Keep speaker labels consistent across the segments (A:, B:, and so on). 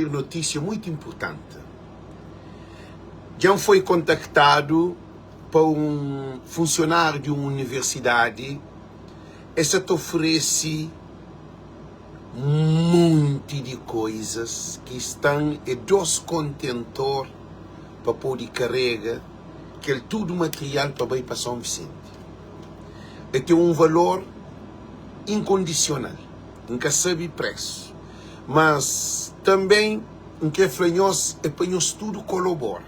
A: Notísia muitu inpurtanti. Dja N foi kontaktadu pa un funsionáriu di un universidadi. Es sa ta oferese monti di koizas ki sta-m é dos kontentor pa pode karega kel tudu material pa bai pa São Visenti. El ten un valor inkondisional. N ka sabe presu. Mas tanben N kre fla nhos é pa nhos tudu kolobora.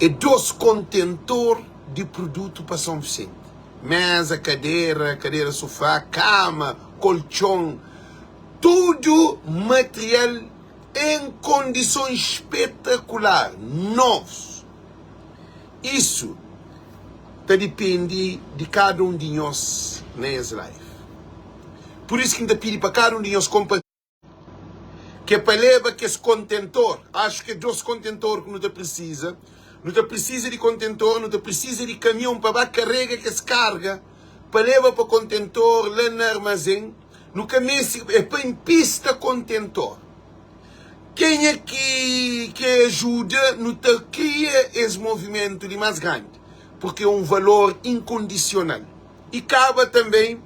A: É dos kontentor di produtu pa São Visenti, meza, kadera, kadera sufá, kama, koltxon, tudu material en kondison spetakular, novus. Isu ta dipende di kada un di nhos na es live. Pur isu ki N ta pidi pa kada un di nhos konpartilha ke pa leba kes kontentor. Axu ke dos kontentor ku nu ta prisiza. Nu ta prisiza di kontentor, nu ta prisiza di kamion pa ba karega kes karga pa leba pa kontentor la na armazen. Nu ka meste, é pa inpista kontentor. Kenha ki kre ajuda, nu ta kria es movimentu li más grandi, purki é un valor inkondisional. I kaba tanbê,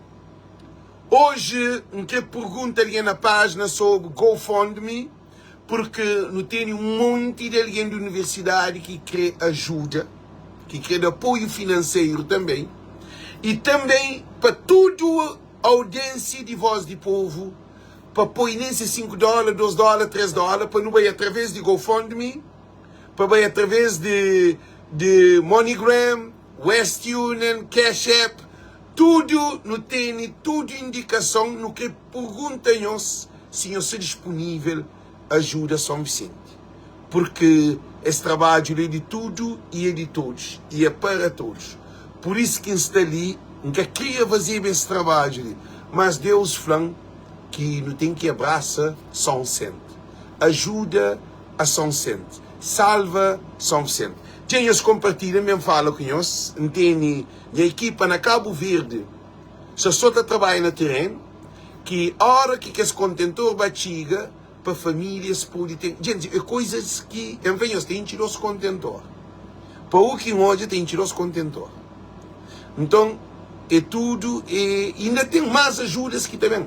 A: oji N kre pergunta algen na pájina sobri GoFundMe, purki nu tene un monti di algen di universidadi ki kre ajuda, ki kre da apoiu finanseru tanbê, i tanbê pa tudu audiénsia di Voz di Povu, pa poi nen se 5 dóla, 2 dóla, 3 dóla, pa nu bai através di GoFundMe, pa bai através di di MoneyGram, West Union, Cash App, tudu nu tene tudu indikason, nu kre purgunta nhos si nhos sta dispunível ajuda São Vicente, purki es trabadju li é di tudu i é di todos i é para todos. Pur isu ki N sta li, N ka kria fazeba es trabadju li, mas Deus fla-m ki nu ten ki abrasa Sonsent, ajuda a Sonsent, salva Sonsent. Dja nhos konpartilha, N ben fala ku nhos, N tene nha ekipa na Kabu Verdi sa so ta trabadja na terenu, ki ora ki kes kontentor ba txiga, pa famílias pode ten. Djenti, é koizas ki N fla nhos, ta intxi dos kontentor. Pa u ki N odja, ta intxi dos kontentor. Nton, é tudu, e inda ten más ajudas ki ta ben,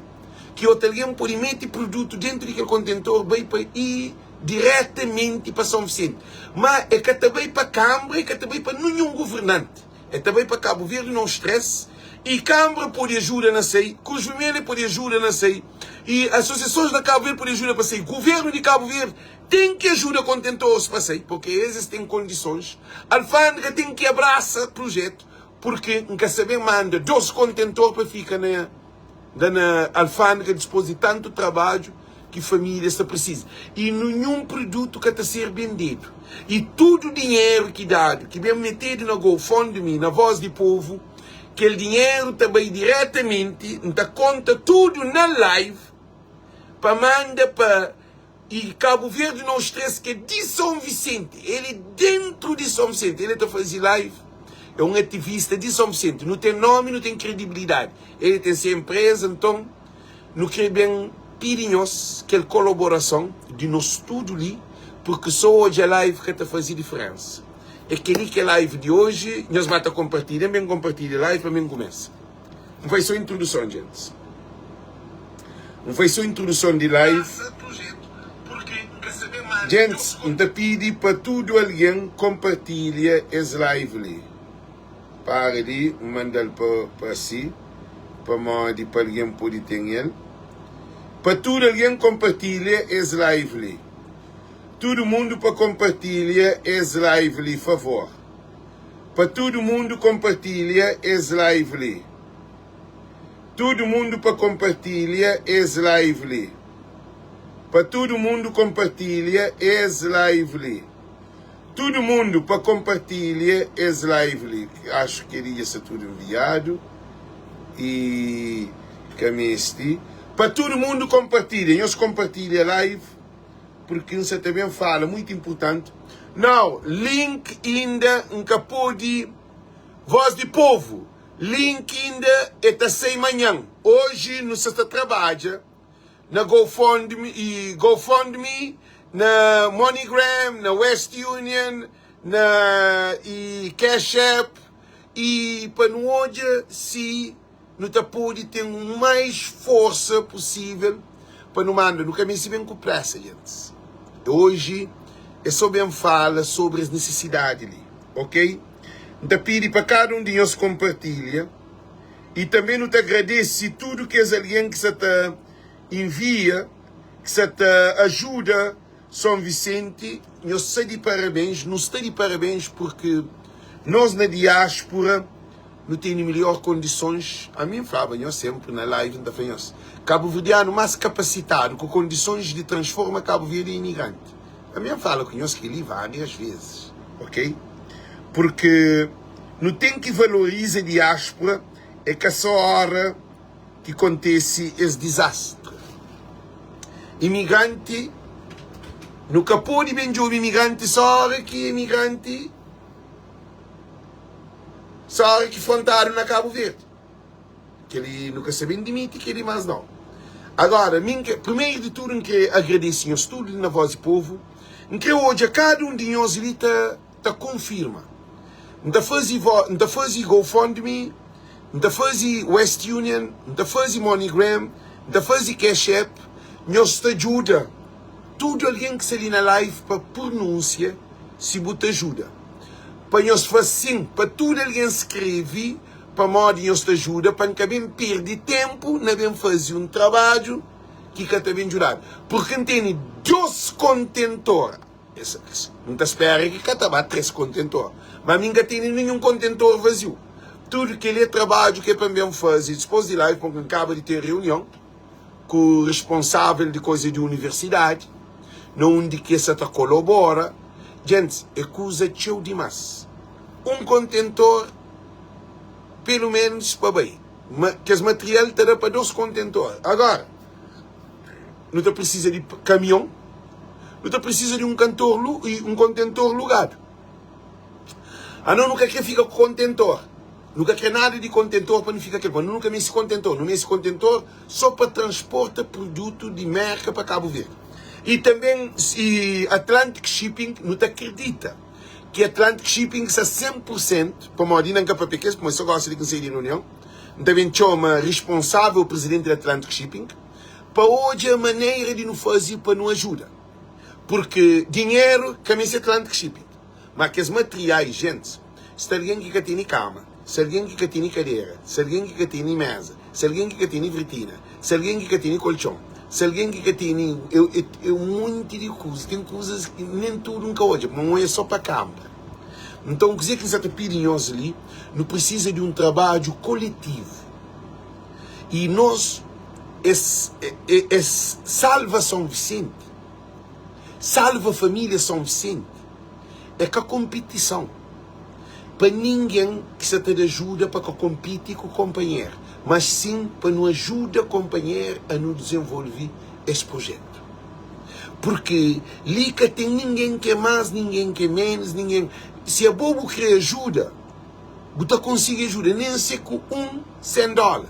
A: ki otu algen pode mete produtu dentu di kel kontentor, bai pa i diretamenti pa São Vicente. Má e ka ta bai pa Kanbra, e ka ta bai pa ninhun governanti. E ta bai pa Kabu Verdi no stress i Kambra pode ajuda na sai, Cruz Vermelha pode ajuda na sai i asosiasons na Kabu Verdi pode ajuda pa sai. Guvernu di Kabu Verdi ten ki ajuda kontentores pa sai porque es es ten kondisons. Alfandega ten ki abrasa prujetu porque N ka sabe manda dos kontentor pa fika na Da na alfândega dispôs di tantu trabadju ki famílias ta prisiza i ninhun produtu ka ta ser bendedu i tudu dinheru ki dadu ki ben metedu na GoFundMe na Voz di Povu kel dinheru ta bai diretamenti N ta konta tudu na live pa manda pa I Cabo Verde nos 3 ke di São Vicente, el é dentro di São Vicente, el ta faze live, é um ativista di São Vicente, nu tem nome, nu tem credibilidade, el tem se empresa, nton nu kre bem pidi nhos kel colaboração di nos tudo li, porque só odja live ka ta faze diferença. É keli ke live di hoje, nhos ba ta compartilha, ben compartilha live pa ben começa. N fai so introduson djentis. N fai so introduson di live. Djentis, N ta pidi pa tudu algen konpartilha es live li. Para di N manda-l pa pa si, pamodi pa algen pode ten el. Pa tudu algen konpartilha es live li. Tudu mundu pa konpartilha es live li, favor. Pa tudo mundo compartilha es live li Tudo mundo pa compartilha es live li Pa tudo mundo compartilha es live li Tudo mundo pa compartilha es live li Acho que li dja sta tudo enviado e ka mesti Pa tudo mundo compartilha Nhos compartilha live Porque N sa ta ben fala muito importante. Nau, link inda N ka pode Voz di povo, link inda e ta sai manhan. Oji nu sa ta trabadja. na GoFundMe i GoFundMe, na MoneyGram, na West Union, na i Cash App i pa nu odja si nu ta pode ten mais forsa posível pa nu manda. Nu ka meste ben ku presa, gentis. Oji é sô ben fala sobri es nisisidadi li, ok? N ta pidi pa kada un di nhos konpartilha i tanbê nu ta agradese tudu kes algen ki sa ta envia, ki sa ta ajuda Son Visenti. Nhos sta di parabens, nu sta di parabens purki nos na diáspora nu tene melhor kondisons. Ami N flaba nhos senpri na live, N ta fla nhos, kabuverdianu más kapasitadu ku kondisons di transforma Kabu Verdi é imigranti. Ami N fala ku nhos kel-li várias vezes, ok? Purki nu ten ki valoriza diáspora, é ka só óra ki kontese es dizastri. Imigranti, nu ka pode ben djobe imigranti só óra ki imigranti, só óra ki frontadu na Kabu Verdi. Kel-li nu ka sa ben dimiti kel-li más nau. Agora, mi N kre, primeru di tudu N kre agradese nhos tudu li na Voz di Povu. N kre odja kada un di nhos li ta ta konfirma. N ta faze N ta faze GoFundMe, N ta faze West Union, N ta faze MoneyGram, N ta faze Cash App. Nhos ta djuda tudu algen ki sta li na live pa purnúnsia si bu ta ajuda. Pa nhos fla sin pa tudu algen skrebe pamodi nhos ta ajuda pa N ka ben perde ténpu na ben faze un trabadju ki ka ta ben djudadu. Purki N tene dos kontentor. N ta spera ki ka ta ba 3 kontentor, ma mi N ka tene ninhun kontentor vaziu. Tudu kel-li é trabadju ki é pa N ben faze dipôs di live, pamodi N kaba di ter reunion ku responsável di koza di universidadi, na undi ki es sa ta kolobora. Gentis, é kuza txeu dimás. Un kontentor, pelu ménus pa bai. Ma kes material ta da pa 2 kontentor. Agora. Nu ta prisiza di kamion, nu ta prisiza di un kantor un kontentor lugadu. Anos nu ka kre fika ku kontentor, nu ka kre nada di kontentor pa nu fika kel, nu ka meste kontentor, nu meste kontentor so pa transporta produtu di Merka pa Kabu Verdi. I tanben i Atlantic Shipping, nu ta kridita ki Atlantic Shipping sta 100 pur sentu, pamodi inda N ka papia kes, pamodi so gosi di ki N sai di runion, N ta ben txoma risponsável prizidenti di Atlantic Shipping pa odja manera di nu faze pa nu ajuda. Purki dinheru ka meste Atlantic Shipping, ma kes matriais, gentis, sta algen ki ka tene kama, sta algen ki ka tene kadera, sta algen ki ka tene meza, sta algen ki ka tene vritina, sta algen ki ka tene koltxon, sta algen ki ka tene é un monti di kuza. Ten kuzas ki nen tudu N ka odja, pamodi N odja so pa kanbra. Nton, kuzê ki N sa ta pidi nhos li, nu prisiza di un trabadju koletivu. I nos es es salva São Vicente, salva família São Vicente é ka konpitison pa ningen ki sa ta da ajuda pa ka konpiti ku konpanher, mas sin pa nu ajuda konpanher a nu dizenvolve es projetu. Purki li ka ten ningen ki é más, ningen ki é ménus, ningen. Si abo bu kre ajuda. Bu ta konsigi ajuda nen se ku un 100 dóla.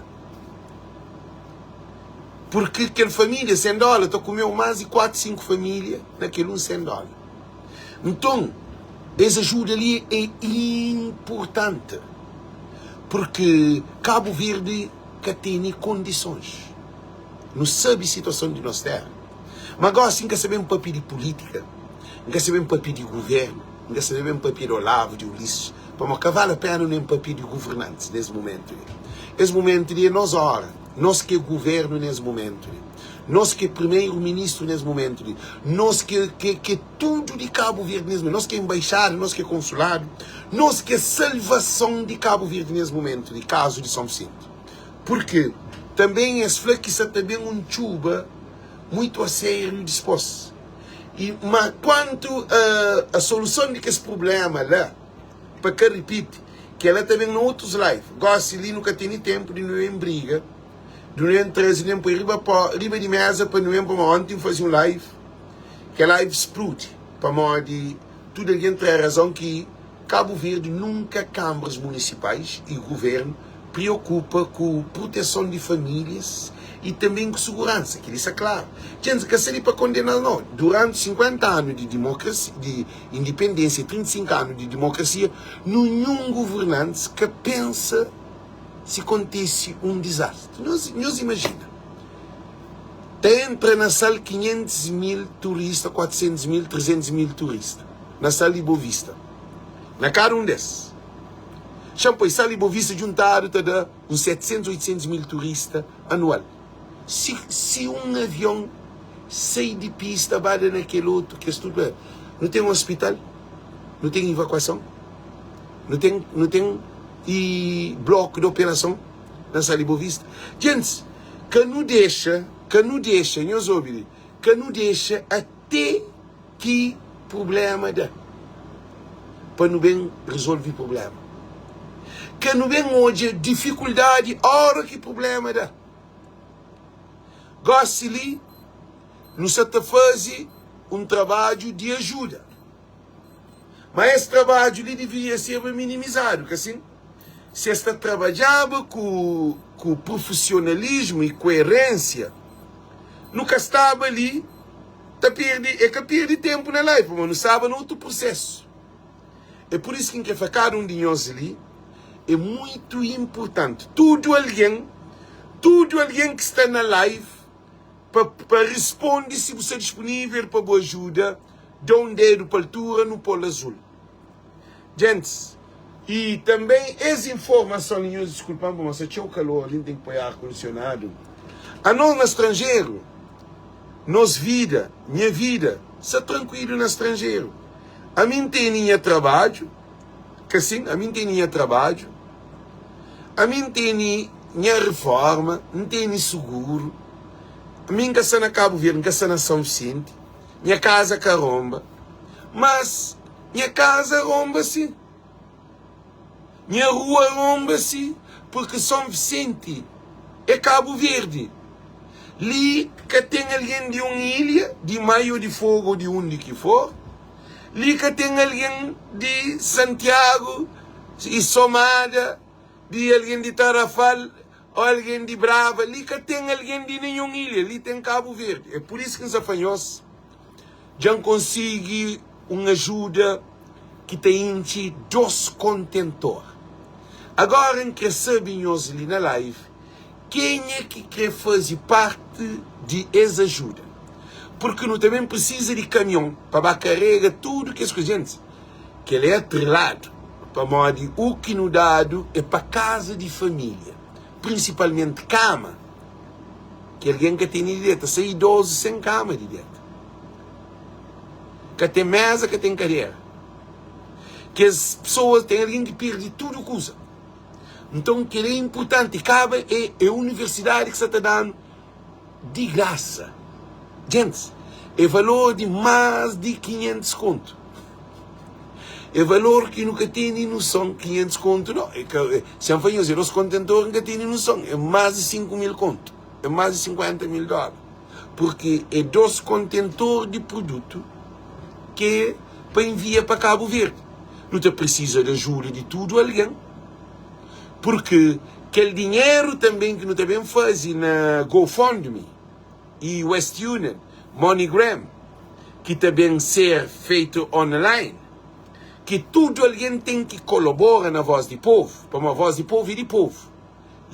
A: Purki kel família 100 dóla ta kumeu más di 4, 5 família na kel un 100 dóla. Nton, es ajuda li é inpurtanti. Purki Kabu Verdi ka tene kondisons. Nu sabe situason di nos téra. Ma gósi N ka sa ben papia di pulítika, N ka sa ben papia di guvérnu. N ka sabe ben papia di Olavo, di Ulisses, pamodi ka vale a pena nen papia di guvernantis nes mumentu li. Es mumentu li é nos ora, nos ki é guvernu nes mumentu li, nos ki é primeru ministru nes mumentu li, nos ki ki ki é tudu di Kabu Verdi nes mumentu, nos ki é embaixada, nos ki é konsuladu, nos ki é salvason di Kabu Verdi nes mumentu li, kazu di Son Visenti. Purki tanben es fla ki sa ta ben un txuba muitu a sériu dispos. I ma kuantu a soluson di kes prublema la, pa ka ripiti, kela ta ben na otus live. Gosi li nu ka tene tenpu di nu ben briga, di nu ben traze nen poi riba po, riba di meza pa nu ben pamodi onti N faze un live, kel live spludi pamodi tudu algen tra razon ki Kabu Verdi nunka kambras munisipais i guvernu. preokupa ku proteson di famílias i tanbê ku suguransa. Kel-li sta klaru. Djentis ka sta li pa kondena-s nau. Duranti 50 anu di dimokrasia, di indipendénsia i 35 anu di dimokrasia, ninhun governantis ka pensa si kontise un dizastri. Nhos, nhos imajina, ta entra na Sal 500 mil turista, 400 mil, 300 mil turista na Sal di Bovista. Na kada un des. Xa-m poi Sal i Bovista djuntadu ta da uns 700, 800 mil turista anual. Si, si un avion sai di pista ba da na kel otu, kes tudu ba. Nu ten ospital, nu ten ivakuason, nu ten, nu ten i bloku di operason na Sal i Bovista. Djentis, ka nu dexa, ka nu dexa, nhos obi li, ka nu dexa ate Ki prubléma da pa nu ben rezolve prubléma? Ka nu ben odja difikuldadi óra ki prubléma da. Gósi li, nu sta ta faze un trabadju di ajuda. Má es trabadju li devia sérba minimizadu, ka sin? Si es ta trabadjaba ku ku profisionalismu i kuerénsia, nu ka staba li ta perde, e ka perde ténpu na live, pamodi nu staba na otu prusésu. É pur isu ki N krê fla kada un di nhos li, é muitu inpurtanti tudu algen, tudu algen ki sta na live, pa pa risponde si bu sta dispunível pa bu ajuda, da un dedu pa altura nu pô-l azul. Gentis, i tanbê es informason li, nhos diskulpa-m pamodi sta txeu kalor li, N ten ki poi ar kondisionadu. Anos na stranjeru, nos vida, nha vida sta trankuilu na stranjeru. Ami N tene nha trabadju, ka sin? Ami N tene nha trabadju, ami N tene nha reforma, N tene suguru, ami N ka sta na Kabu Verdi, N ka sta na São Visenti, nha kaza ka ronba, mas Nha kaza ronba si, nha rua ronba si, purki Son Visenti é Kabu Verdi. Li ka ten algen di un ilha, di Maio, di Fogu ô di undi ki for. Li ka ten algen di Santiagu i Somada, di algen di Tarafal ô algen di Brava. Li ka ten algen di ninhun ilha, li ten Kabu Verdi. É pur isu ki N sa fla nhos. Dja N konsigi un ajuda ki ta intxi dos kontentor. Agora N kre sabe nhos li na live kenha ki kre faze parti di es ajuda. Purki nu ta ben prisiza di kamion pa ba karega tudu kes kuza. Gentis, kel é atreladu pamodi u ki nu dadu é pa kaza di família, prinsipalmenti kama. Ki algen ka tene di deta. Sai idozu sen kama di deta. Ka ten meza, ka ten kadera. Kes pesoas, ten algen ki perde tudu kuza. Nton, kel é inpurtanti. Kaba é, é universidadi ki sa ta da-nu di grasa. Gentis, é valor di más di 500 kontu. É valor ki nu ka tene noson. 500 kontu no. É ka, se N fla nhos é dos kontentor, N ka tene noson. É más di 5 mil kontu. É más di 50 mil dóla. Purki é dos kontentor di produtu ki é pa envia pa Kabu Verdi. Nu ta prisiza di ajuda di tudu algen, purki kel dinheru tanben ki nu ta ben faze na GoFundMe, i West Union, MoneyGram, ki ta ben ser feitu online, ki tudu algen ten ki kolabora na Voz di Povu, pamodi Voz di Povu é di povu.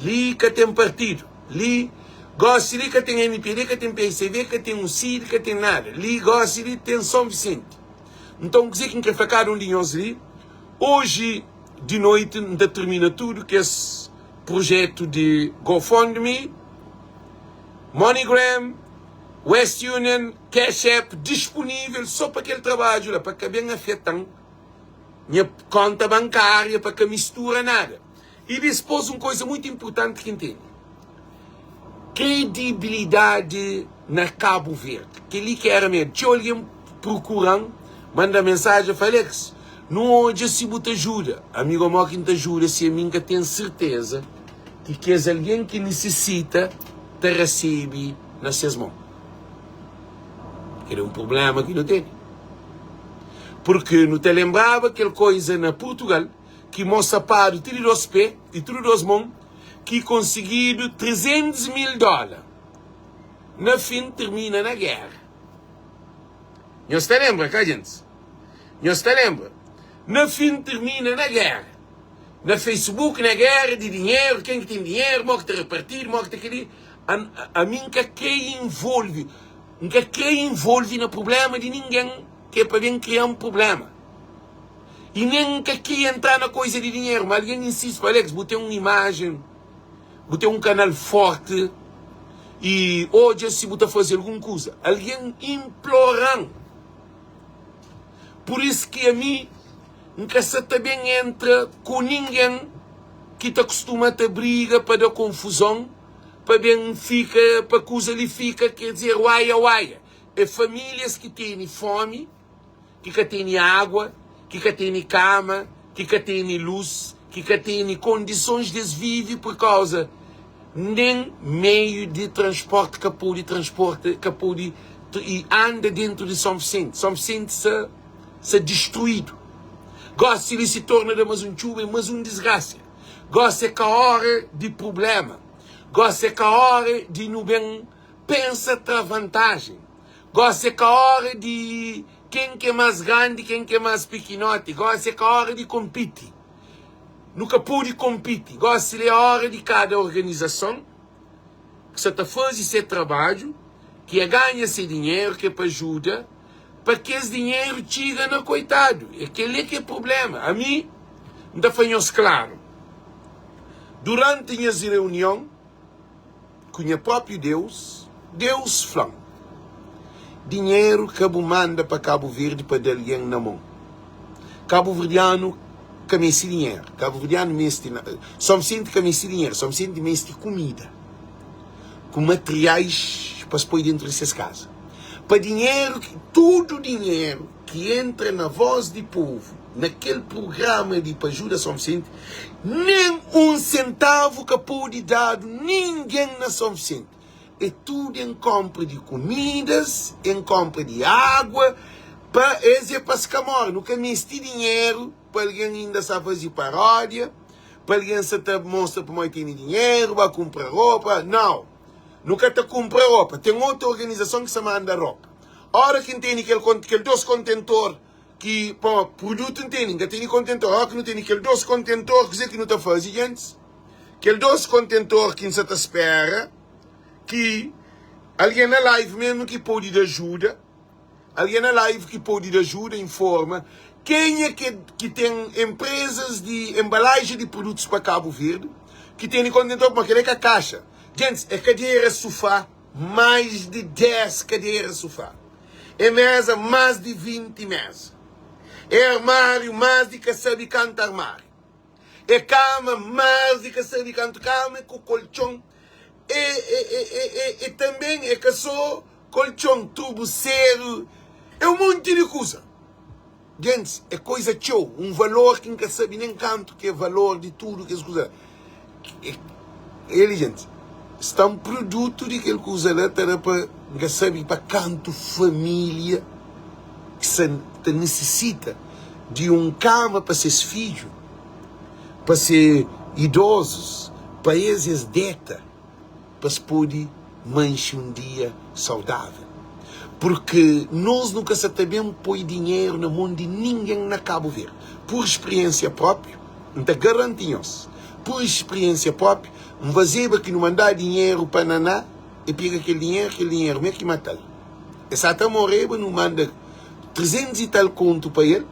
A: Li ka ten partidu. Li, gosi li ka ten mpd, ka ten psv, ka ten UCID, ka ten nada. Li, gosi li ten Son Visenti. Nton, kuzê ki N kre fla kada un di nhos li, oji di noiti N ta tirmina tudu kes projetu di GoFundMe, MoneyGram, West Union, Cash App disponível só pa kel trabadju la, pa ka ben afeta-m nha konta bankária, pa ka mistura nada. I dispôs un koza mutu inpurtanti ki N tene, kredibilidadi na Kabu Verdi. Kel-li ki éra medu. Txeu algen prokura-m, manda mensajen, fla, Alex, nu odja si bu ta djuda. Ami gó, modi ki N ta djuda si ami N ka ten serteza ki kes algen ki nisisita ta resebe na ses mon? Kel é un prubléma ki nu tene. Purki nu ta lenbraba kel koza na Purtugal, ki mô sapadu ti di dos pé i tudu dos mon. ki konsigidu 300 mil dóla. Na fin tirmina na géra. Nhos ta lenbra, ka gentis? Nhos ta lenbra? Na fin tirmina na géra. Na Facebook, na géra di dinheru, ken ki ten dinheru, mo ki ta repartidu, mo ki ta kel-li. Ami N ka kre involve, N ka kre involve na prubléma di ningen ki é pa ben kria-m prubléma. I nen N ka kria entra na koiza di dinheru. Ma algen insisti, fla, Alex, bu ten un imajen, bu ten un kanal fórti i odja si bu ta faze algun kuza. Algen inplora-m. Pur isu ki ami N ka sa ta ben entra ku ningen ki ta kustuma ta briga pa da konfuzon, pa ben fika, pa kuza li fika, ker dizer, waia waia. É famílias ki tene fómi, ki ka tene água, ki ka tene kama, ki ka tene lus, ki ka tene kondisons di es vive pur kauza nen meiu di transporti ka pode transporta, ka pode anda dentu di Son Visenti. Son Visenti sa. Sa distruídu. Gósi li si torna da más un txuba é más un disgrasia. Gósi é ka óra di prubléma. Gósi é ka óra di nu ben pensa tra vantájen. Gósi é ka óra di ken ki é más grandi, ken ki é más pikinoti. Gósi é ka óra di konpiti. Nu ka pode konpiti. Gósi li é óra di kada organizason ki sa ta faze se trabadju, ki é ganha se dinheru, ki é pa ajuda. pa kes dinheru txiga na koitadu. É kel-li ki é prubléma. Ami, N ta fla nhos klaru, duranti nhas reunion ku nha própi Deus, Deus fla-m, Dinheru ka bu manda pa Kabu Verdi pa da algen na mon. Kabuverdianu ka meste dinheru. Kabuverdianu meste, Son Visenti ka meste dinheru, Son Visenti meste kumida. ku materiais pa es poi dentru di ses kaza. Pa dinheru, tudu dinheru ki entra na Voz di Povu na kel prugrama di pa ajuda Son Visenti, nen un sentavu ka pode dadu ningen na Son Visenti. É tudu en konpra di kumidas, en konpra di agua, pa es é pa es ka more. Nu ka meste dinheru pa algen inda sa faze paródia. pa algen sa ta mostra pamodi tene dinheru ba kunpra ropa. Nau, nu ka ta kunpra ropa. Ten otu organizason ki sa manda ropa. Ora ki N tene kel kel dos kontentor ki pamodi produtu N tene, N ka tene kontentor. Ora ki nu tene kel dos kontentor, kuzê ki nu ta faze, gentis? Kel dos kontentor ki N sa ta spera ki algen na live mesmu ki pode da ajuda. Algen na live ki pode da ajuda, informa kenha ke ki ten empresas di embalajen di produtos pa Cabo Verde ki tene kontentor pamodi kel é ka kaxa. Gentis, é kadera sufá, mais di 10 kadera sufá. É mesa, mais di 20 mesa. É armário, mais di ka sabe kantu armário. É kama, mais di ka sabe kantu kama, ku koltxon. É, é, é, é, é, é tanben é ka só Koltxon, trubuseru, é un monti di kuza. Gentis, é koiza txeu, un valor ki N ka sabe nen kantu ki é valor di tudu kes kuza la. El, gentis, sta un produtu di kel kuza la ta da pa, N ka sabe pa kantu família ki sa ta nisisita di un kama pa ses fidju, pa se idozus, pa es es deta. pa es pode manxe un dia saudável. Purki nos nu ka sa ta ben poi dinheru na mon di ningen na Kabu Verdi. Pur spiriénsia própi, N ta garanti nhos, pur spiriénsia própi, N fazeba ki nu mandá dinheru pa Naná, e pega kel dinheru, kel dinheru mê ki mata-l. E sa ta moreba, nu manda 300 i tal kontu pa el,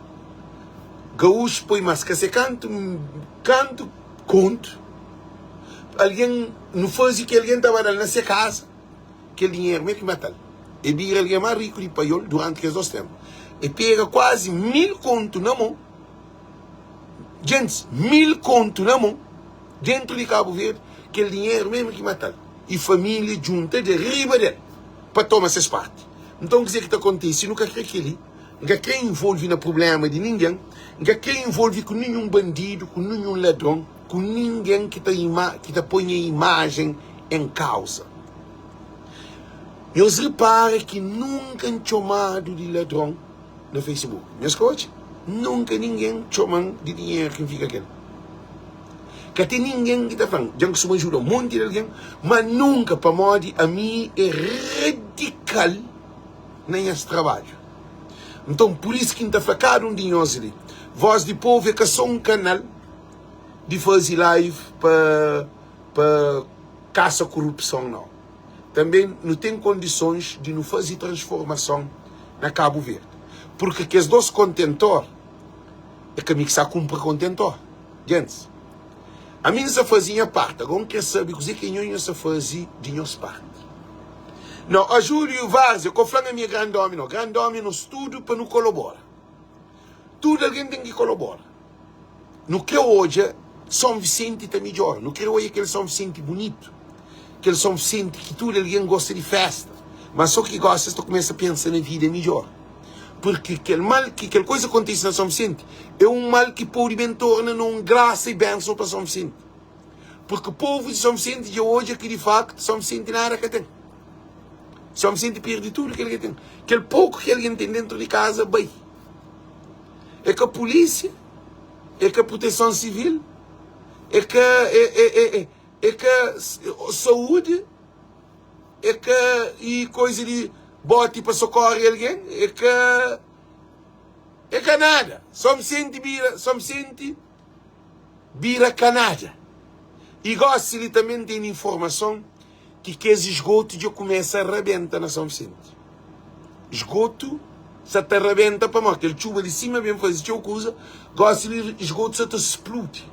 A: gaúxu poi más ka se kantu, kantu kontu. Algen, nu faze ki algen ta ba da-l na se kaza kel dinheru, mê ki mata-l. E bira algen más riku di Paiol duranti kes dos ténpu. E pega kuazi 1000 kontu na mon, djentis, 1000 kontu na mon, dentu di Kabu Verdi, kel dinheru mê ki mata-l. I família djunta de riba del pa toma ses parti. Nton, kuzê ki ta kontise? Nu ka krê kel-li. N ka krê involve na prubléma di ningen. N ka krê involve ku ninhun bandidu, ku ninhun ladron. ku ningen ki ta ki ta poi nha imajen en kauza. Nhos repara ki nunka N txomadu di ladron na Facebook. Nhos ka odja? Nunka ningen txoma-m di dinheru ki N fika ku el. Ka ten ningen ki ta fla-m, dja N kustuma ajuda un monti di algen, má nunka pamodi ami é radikal na nhas trabadju. Nton, pur isu ki N ta fla kada un di nhos li, Voz di Povu é ka sô un kanal di faze live pa pa kasa korupson, nau. Tanbê nu ten kondisons di nu faze transformason na Kabu Verdi. Purki kes dos kontentor, é ka mi ki sta kunpra kontentor. Gentis, ami N sta faze nha parti, agora N kre sabe kuze ki nho nho sta faze di nhos parti. No, a Júlio Várzea, ko fla-m ami é grandi omi, no, grandi omi é nos tudu pa nu kolobora. Tudu algen ten ki kolobora. Nu kre odja Son Visenti ta midjora, nu kre odja kel Son Visenti bunitu, kel Son Visenti ki tudu algen gosta di festa, ma so ki gosi es ta kumesa pensa na vida midjor. Purki kel mal ki kel koisa kontise na Son Visenti é un mal ki pode ben torna na un grasa i benson pa Son Visenti. Purki povu di Son Visenti dja odja ki di faktu Son Visenti nada ka ten. Son Visenti perde tudu kel ki ten. Kel poku ki algen ten dentru di kaza bai. É ka pulísia, é ka proteson sivil, é ka é é é é ka saúdi. É ka i koiza di boti pa sokori algen, é ka é ka nada. Só Vicente bira, São Vicente bira ka nada. I gosi li tanbe N tene informason ki kes esgotu dja kumesa rabenta na São Vicente. Esgotu sa ta rabenta pamodi kel txuba li sima ben faze txeu kuza, gosi li esgotu sa ta spludi.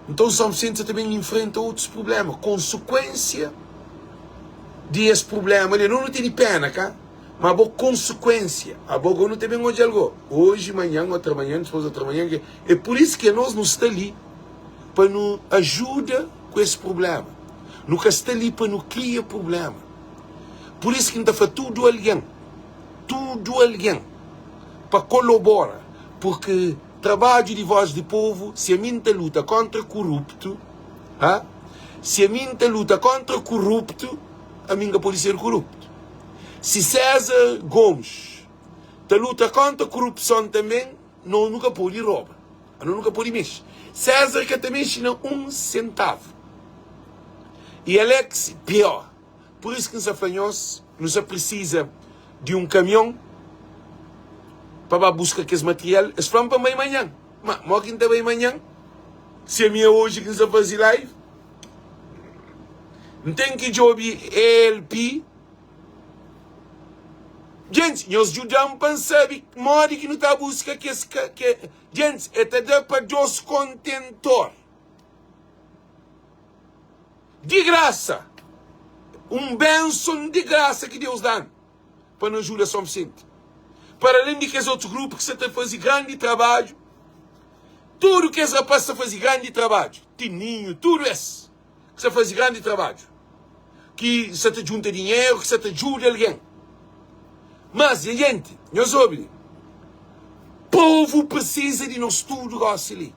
A: Nton São Vicente sa ta ben infrenta otus prubléma, konsekuénsia di es prubléma li. Nos nu tene péna ka? Ma bo konsekuénsia, abo go nu ta ben odja-l go oji, manhan, otramanhan, dipôs otramanhan. É pur isu ki anos nu sta li pa nu ajuda ku es prubléma. Nu ka sta li pa nu kria prubléma. Pur isu ki N ta fla tudu algen, tudu algen pa kolobora, purki Trabadju di voz di povu si ami nta luta kontra kuruptu ha si ami nta luta kontra kuruptu ami nka podi ser kuruptu si César Gomes ta luta kontra kurupson tanben no nu ka podi roba no nu ka podi mexi César ka ta mexi na un sentavu i Alex pior. Pur isu ki N sta fla nhos, nu sta prisiza di un kamion pa ba buska kes material. Es fla-m pa N bai manhan. Má, modi ki N ta bai manhan si ami é oji ki N sta faze live? N ten ki djobe ELP. Gentis, nhos djuda-m pa N sabe modi ki nu ta buska kes. Gentis, e ta da pa dos kontentor. Di grasa, un benson di grasa ki Deus da-nu pa nu ajuda São Vicente. Para alén di kes otus grupu ki sta ta faze grandi trabadju, tudu kes rapaz sta faze grandi trabadju, Tininhu, tudu es ki sta faze grandi trabadju, ki sta ta djunta dinheru, ki sta ta djuda algen. Mas, nha jenti, nhos obi li, povu prisiza di nos tudu gosi li.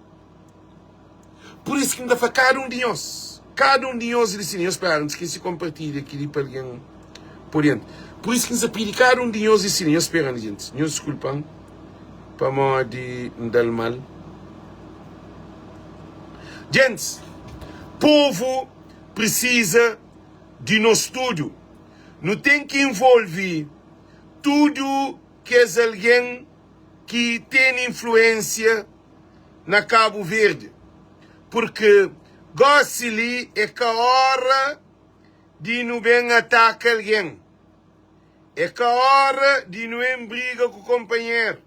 A: Pur isu ki N ta fla kada un di nhos, kada un di nhos li si, nhos spera, N skese konpartilha kel-li pa algen pode entra. Pur isu ki N sta pidi kada un di nhos li si, nhos spera-m gentis, nhos diskulpa-m pamodi N da-l mal. Gentis, povu prisiza di nos tudu. Nu ten ki involve tudu kes algen ki tene influénsia na Cabo Verde, porque gosi li é ka ora di nu ben ataka alguen, é ka ora di nu en briga ku kompanheru,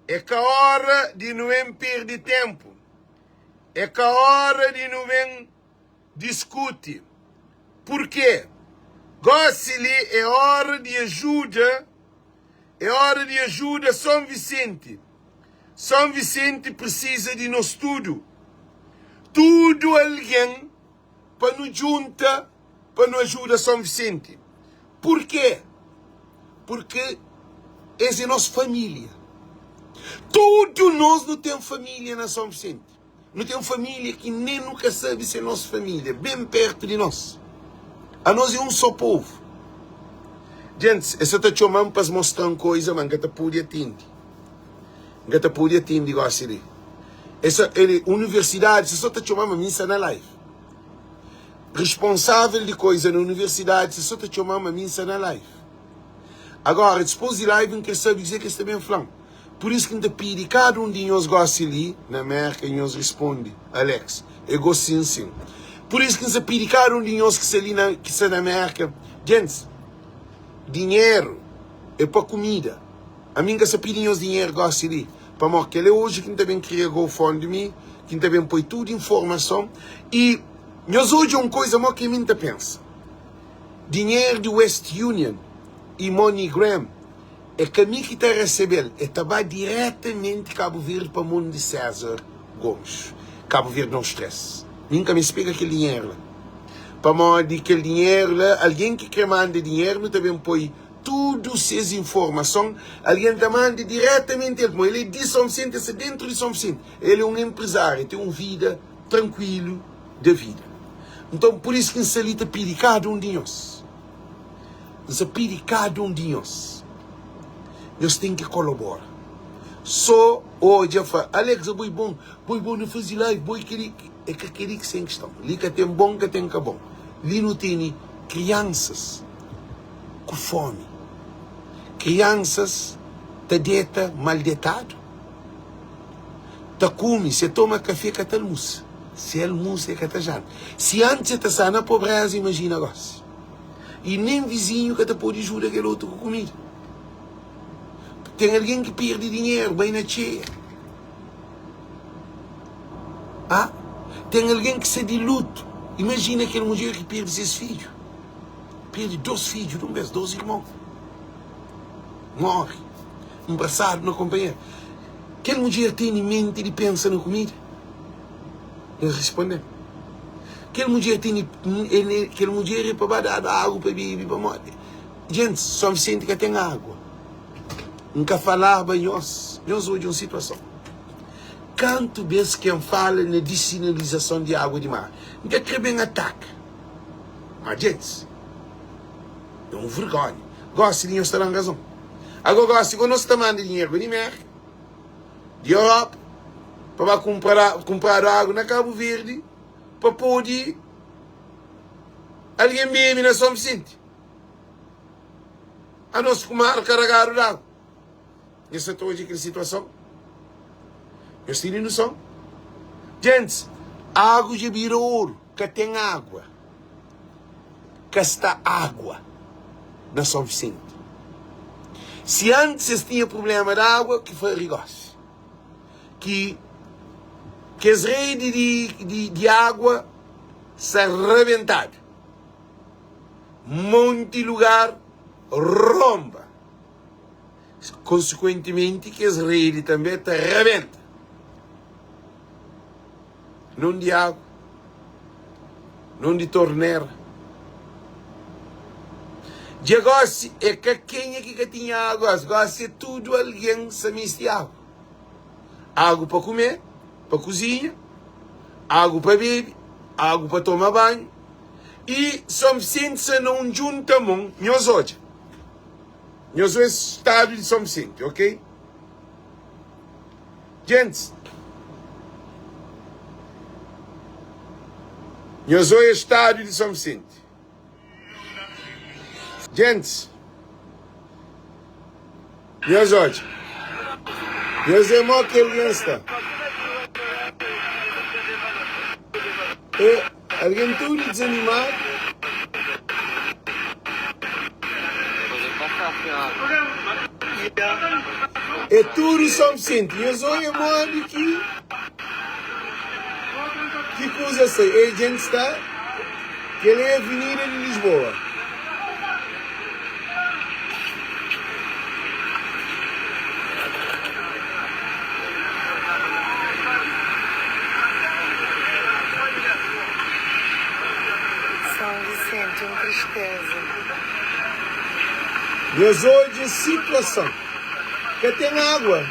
A: é ka ora di nu en perde tempu, é ka ora di nu ben diskuti, porque gosi li é ora di ajuda. É ora di ajuda Son Visenti. Son Visenti prisiza di nos tudu. Tudu algen pa nu djunta pa nu ajuda Son Visenti. Purkê? Purkê es é nos família. Tudu nos nu ten família na Son Visenti. Nu ten família ki nen nu ka sabe si é nos família, ben pértu di nos. Anos é un sô povu. Gentis, es sa ta txoma-m pa es mostra-m koiza, má N ka ta pode atende. N ka ta pode atende gósi li. Essa el universidade se só ta txoma ma mi nsa na live. Responsável di coisa na universidade se só ta txoma ma mi nsa na live. Agora dipôs di live n kre sabe kuzê ki es ta ben fla-m. Pur isu ki n ta pidi kada un di nhos gosi li na Merka nhos risponde Alex é go sin sin. Pur isu ki n sa pidi kada un di nhos ki sta li na ki sta na Merka gentis dinheru é pa kumida. Ami n ka sa pidi nhos dinheru gosi li pamodi kel é oji ki n ta ben kria GoFundMe ki n ta ben poi tudu informason i nhos odja un koisa mo ki mi n ta pensa dinheru di West Union i MoneyGram É ka mi ki ta resebe-l, e ta ba diretamenti Kabu Verdi pa mon di César Gomes. Kabu Verdi no stress. Mi N ka meste pega kel dinheru la. Pamodi kel dinheru la, algen ki kre manda dinheru, nu ta ben poi tudu ses informason, algen ta manda diretamenti el, pamodi el é di Son Visenti, el sta dentru di Son Visenti. El é un enprezáriu, el ten un vida trankuilu da vida. Nton, pur isu ki N sta li ta pidi kada un di nhos. N sa pidi kada un di nhos, nhos ten ki kolabora. So odja fla, Alex abo e bon, bo e bon na fazi live, bo e keli. E ka keli ki sen kiston. Li ka ten bon, ka ten ka bon. Li nu tene kriansas ku fomi, kriansas ta deta mal detadu, ta kume, se toma kafe ka ta almusa, se almusa e ka ta janta. Si antis e ta sta na pobreza, imajina gosi. I nen vizinhu ka ta pode juda kel otu ku kumida. Ten algen ki perde dinheru, bai na txeia. Ah, ten algen ki sta di lutu. Imajina kel mudjer ki perde ses fidju. Perde dos fidju di un bes, dos irmon. Móre, nbrasadu na konpanheru. Kel mudjer tene menti di pensa na kumida? El responde-m, Kel mudjer tene, kel mudjer é pa ba dadu agu pa bebe, pamodi djentis, Son Visenti ka ten agua. N ka falaba nhos, nhos odja un situason. Kantu bes ki N fala na disinalizason di agua di mar, N ka kre ben ataka, ma djentis, é un vergonha. Gosi di nhos ta da-m razon. Ago gosi, go nos ta manda dinheru pa di Merka. di Europa pa ba kunpradu agu na Kabu Verdi pa pode algen bebe na Son Visenti. Anos ku mar karagadu di agu. Nhos sa ta odja kel situason? Nhos tene noson? Gentis, agu dja bira oru, ka ten agua. Ka sta agua na Son Visenti. Si antis es tinha prubléma di agua, ki fari gósi? Ki kes redi di, di, di agua sta rabentadu. Monti lugar ronba. Konsekuentimenti, kes redi tanbê ta rabenta. Non di agu, non di tornera. Dja gosi é ka kenha ki ka tinha agu gosi, gosi é tudu algen sa misti agu. Agu pa kume, pa kuzinha, agu pa bebe, agu pa toma banhu. I Son Visenti sa na un djunta mon, nhos odja. Nhos oe stadu di Son Visenti, ok? Gentis, nhos oia stadu di Son Visenti. Gentis, nhos odja. Nhos é mo ki algen sta. E algen tudu dizanimadu. É tudu Son Visenti. Nhos odja modi ki ki kuza sai. Ei, djenti sta. Kel é avenida di Lisboa.
B: São Vicente, um tristeza.
A: Nhos odja situason. Ka ten agua.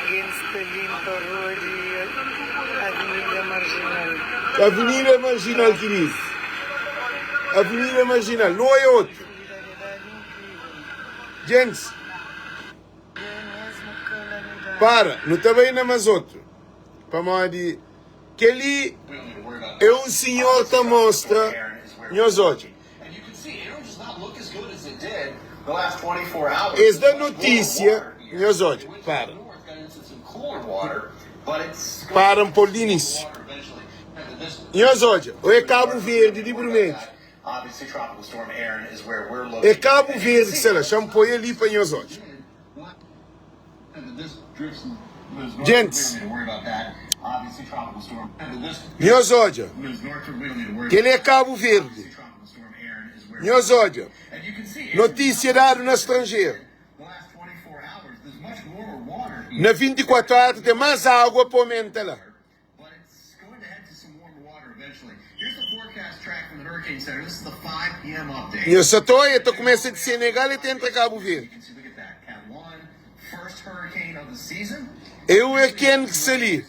B: Gentis ta limpa rua di Avenida Marginal.
A: Avenida Marginal ki diz. Avenida Marginal. Nu oia otu.
B: Solidariedade incrível.
A: Gentis.
B: É mesmo calamidade.
A: Para, nu ta bai na más otu. Pamodi kel-li é un sinhor ta mostra nhos odja. Es da notísia, nhos odja. Para. Para N pô-l di inísiu. Nhos odja, ô é Kabu Verdi di burmedju. É Kabu Verdi ki sta la. Xa-m poi ali pa nhos odja. Gentis, nhos odja, kel-li é Kabu Verdi. Nhos odja, notísia dadu na stranjeru. Na 24 óra ta ten más água pa omenta la. Nha sa ta oia ta kumesa di Senegal e ta entra Kabu Verdi. É hurricane ki sta li.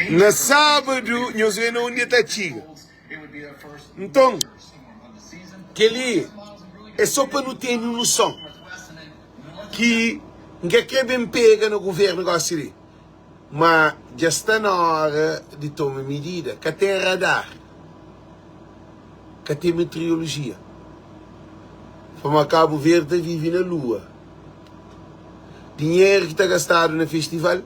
A: Na sábadu nhos ve na undi e ta txiga. Nton, kel-li é sô pa nu tene un noson ki N ka krê ben pega na govérnu gósi li, má dja sta na óra di toma midida. Ka ten radar, ka ten meteorolojia, pamodi Kabu Verdi ta vive na lua. Dinheru ki ta gastadu na festival.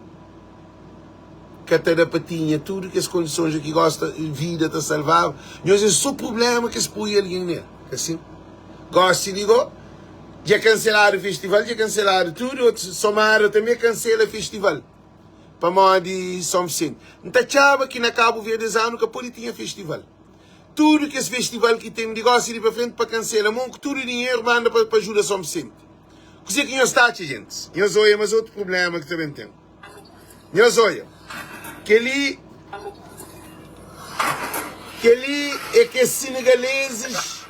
A: Ka ta da pa tinha tudu kes kondisons ki gosta vida ta salvaba nhos é so prublema kes poi algen nel ka sin gosi di go dja kanseladu festival dja kanseladu tudu otus somada tanbe kansela festival pamodi São Vicente N ta txaba ki na Cabo Verde es anu ka pode tinha festival tudu kes festival ki ten di gosi di pa frenti pa kansela mon ku tudu dinheru manda pa ajuda São Vicente kuzê ki nhos ta atxa gentis nhos oia mas otu prublema ki ta ben ten. Nhos odja, kel-li, kel-li é kes senegalezis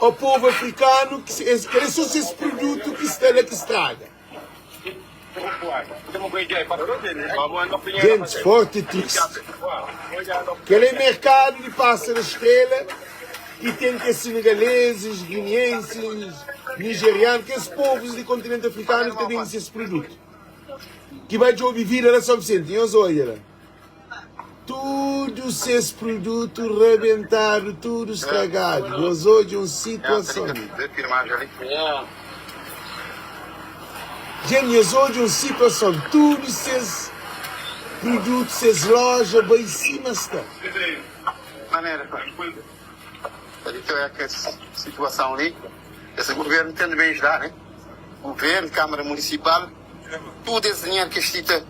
A: ô povu afrikanu ki es kel-li é sô ses produtu ki sta la ki straga. Gentis, forti tristi. Kel-li é merkadu di Pasa da Estrela ki ten kes senegalezis, guineensis, nigerianu, kes povus di kontinenti afrikanu ki ta bende ses produtu. Ki bai djobe vida la São Vicente, nhos odja la tudu ses produtu rabentadu, tudu stragadu, nhos odja un situason. Dja nhos odja un situason, tudu ses produtu, ses loja bai sima sta.
C: Tudo esse dinheiro que este ta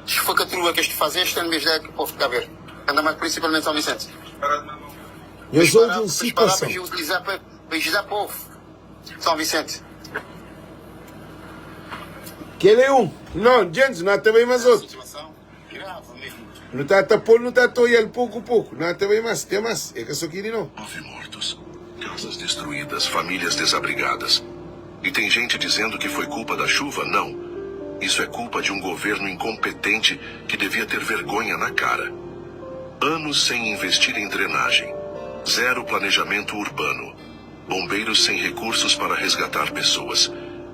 C: esfacatrua que este faz este ano mesmo é que o povo de Cabo Verde. Ainda mais principalmente São Vicente.
A: Nhos odja un situason.
C: Para utilizar para ajudar o povo. São Vicente.
A: Kel é un. Não, djentis, nu ta bai mas otu. Nu ta ta pol, nu ta ta oial poku poku. Nu ta bai mas, ten mas. É ka so kili não.
D: 9 mortos, casas destruídas, famílias desabrigadas. E tem gente dizendo que foi culpa da chuva? Não. Isso é culpa de um governo incompetente que devia ter vergonha na cara. Anos sem investir em drenagem. Zero planejamento urbano. Bombeiros sem recursos para resgatar pessoas.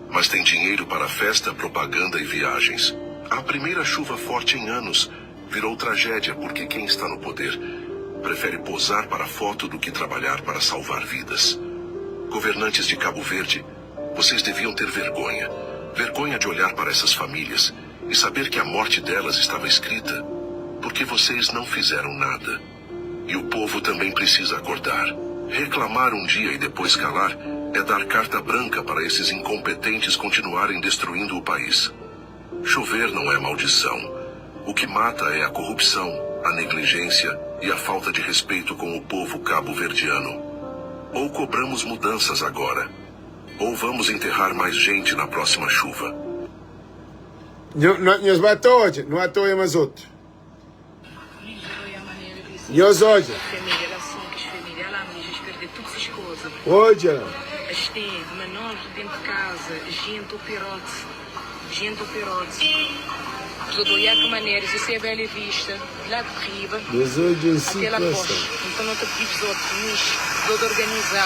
D: Mas tem dinheiro para festa, propaganda e viagens. A primeira chuva forte em anos virou tragédia porque quem está no poder prefere posar para foto do que trabalhar para salvar vidas. Governantes de Cabo Verde, vocês deviam ter vergonha. Vergonha de olhar para essas famílias e saber que a morte delas estava escrita, porque vocês não fizeram nada. E o povo também precisa acordar. Reclamar um dia e depois calar é dar carta branca para esses incompetentes continuarem destruindo o país. Chover não é maldição. O que mata é a corrupção, a negligência e a falta de respeito com o povo cabo-verdiano. Ou cobramos mudanças agora, ou vamos enterrar mais gente na próxima chuva.
A: Nhos ba ta odja, nu ata oia mas otu. Nhos odja. Odja.
E: Bzot oiá k'maneras de sê bela vista de lá de riba
A: Nhos odja un
E: até lá
A: situason.
E: d'boxe. Nton no ta pdi bzot mixi, bzot organizá,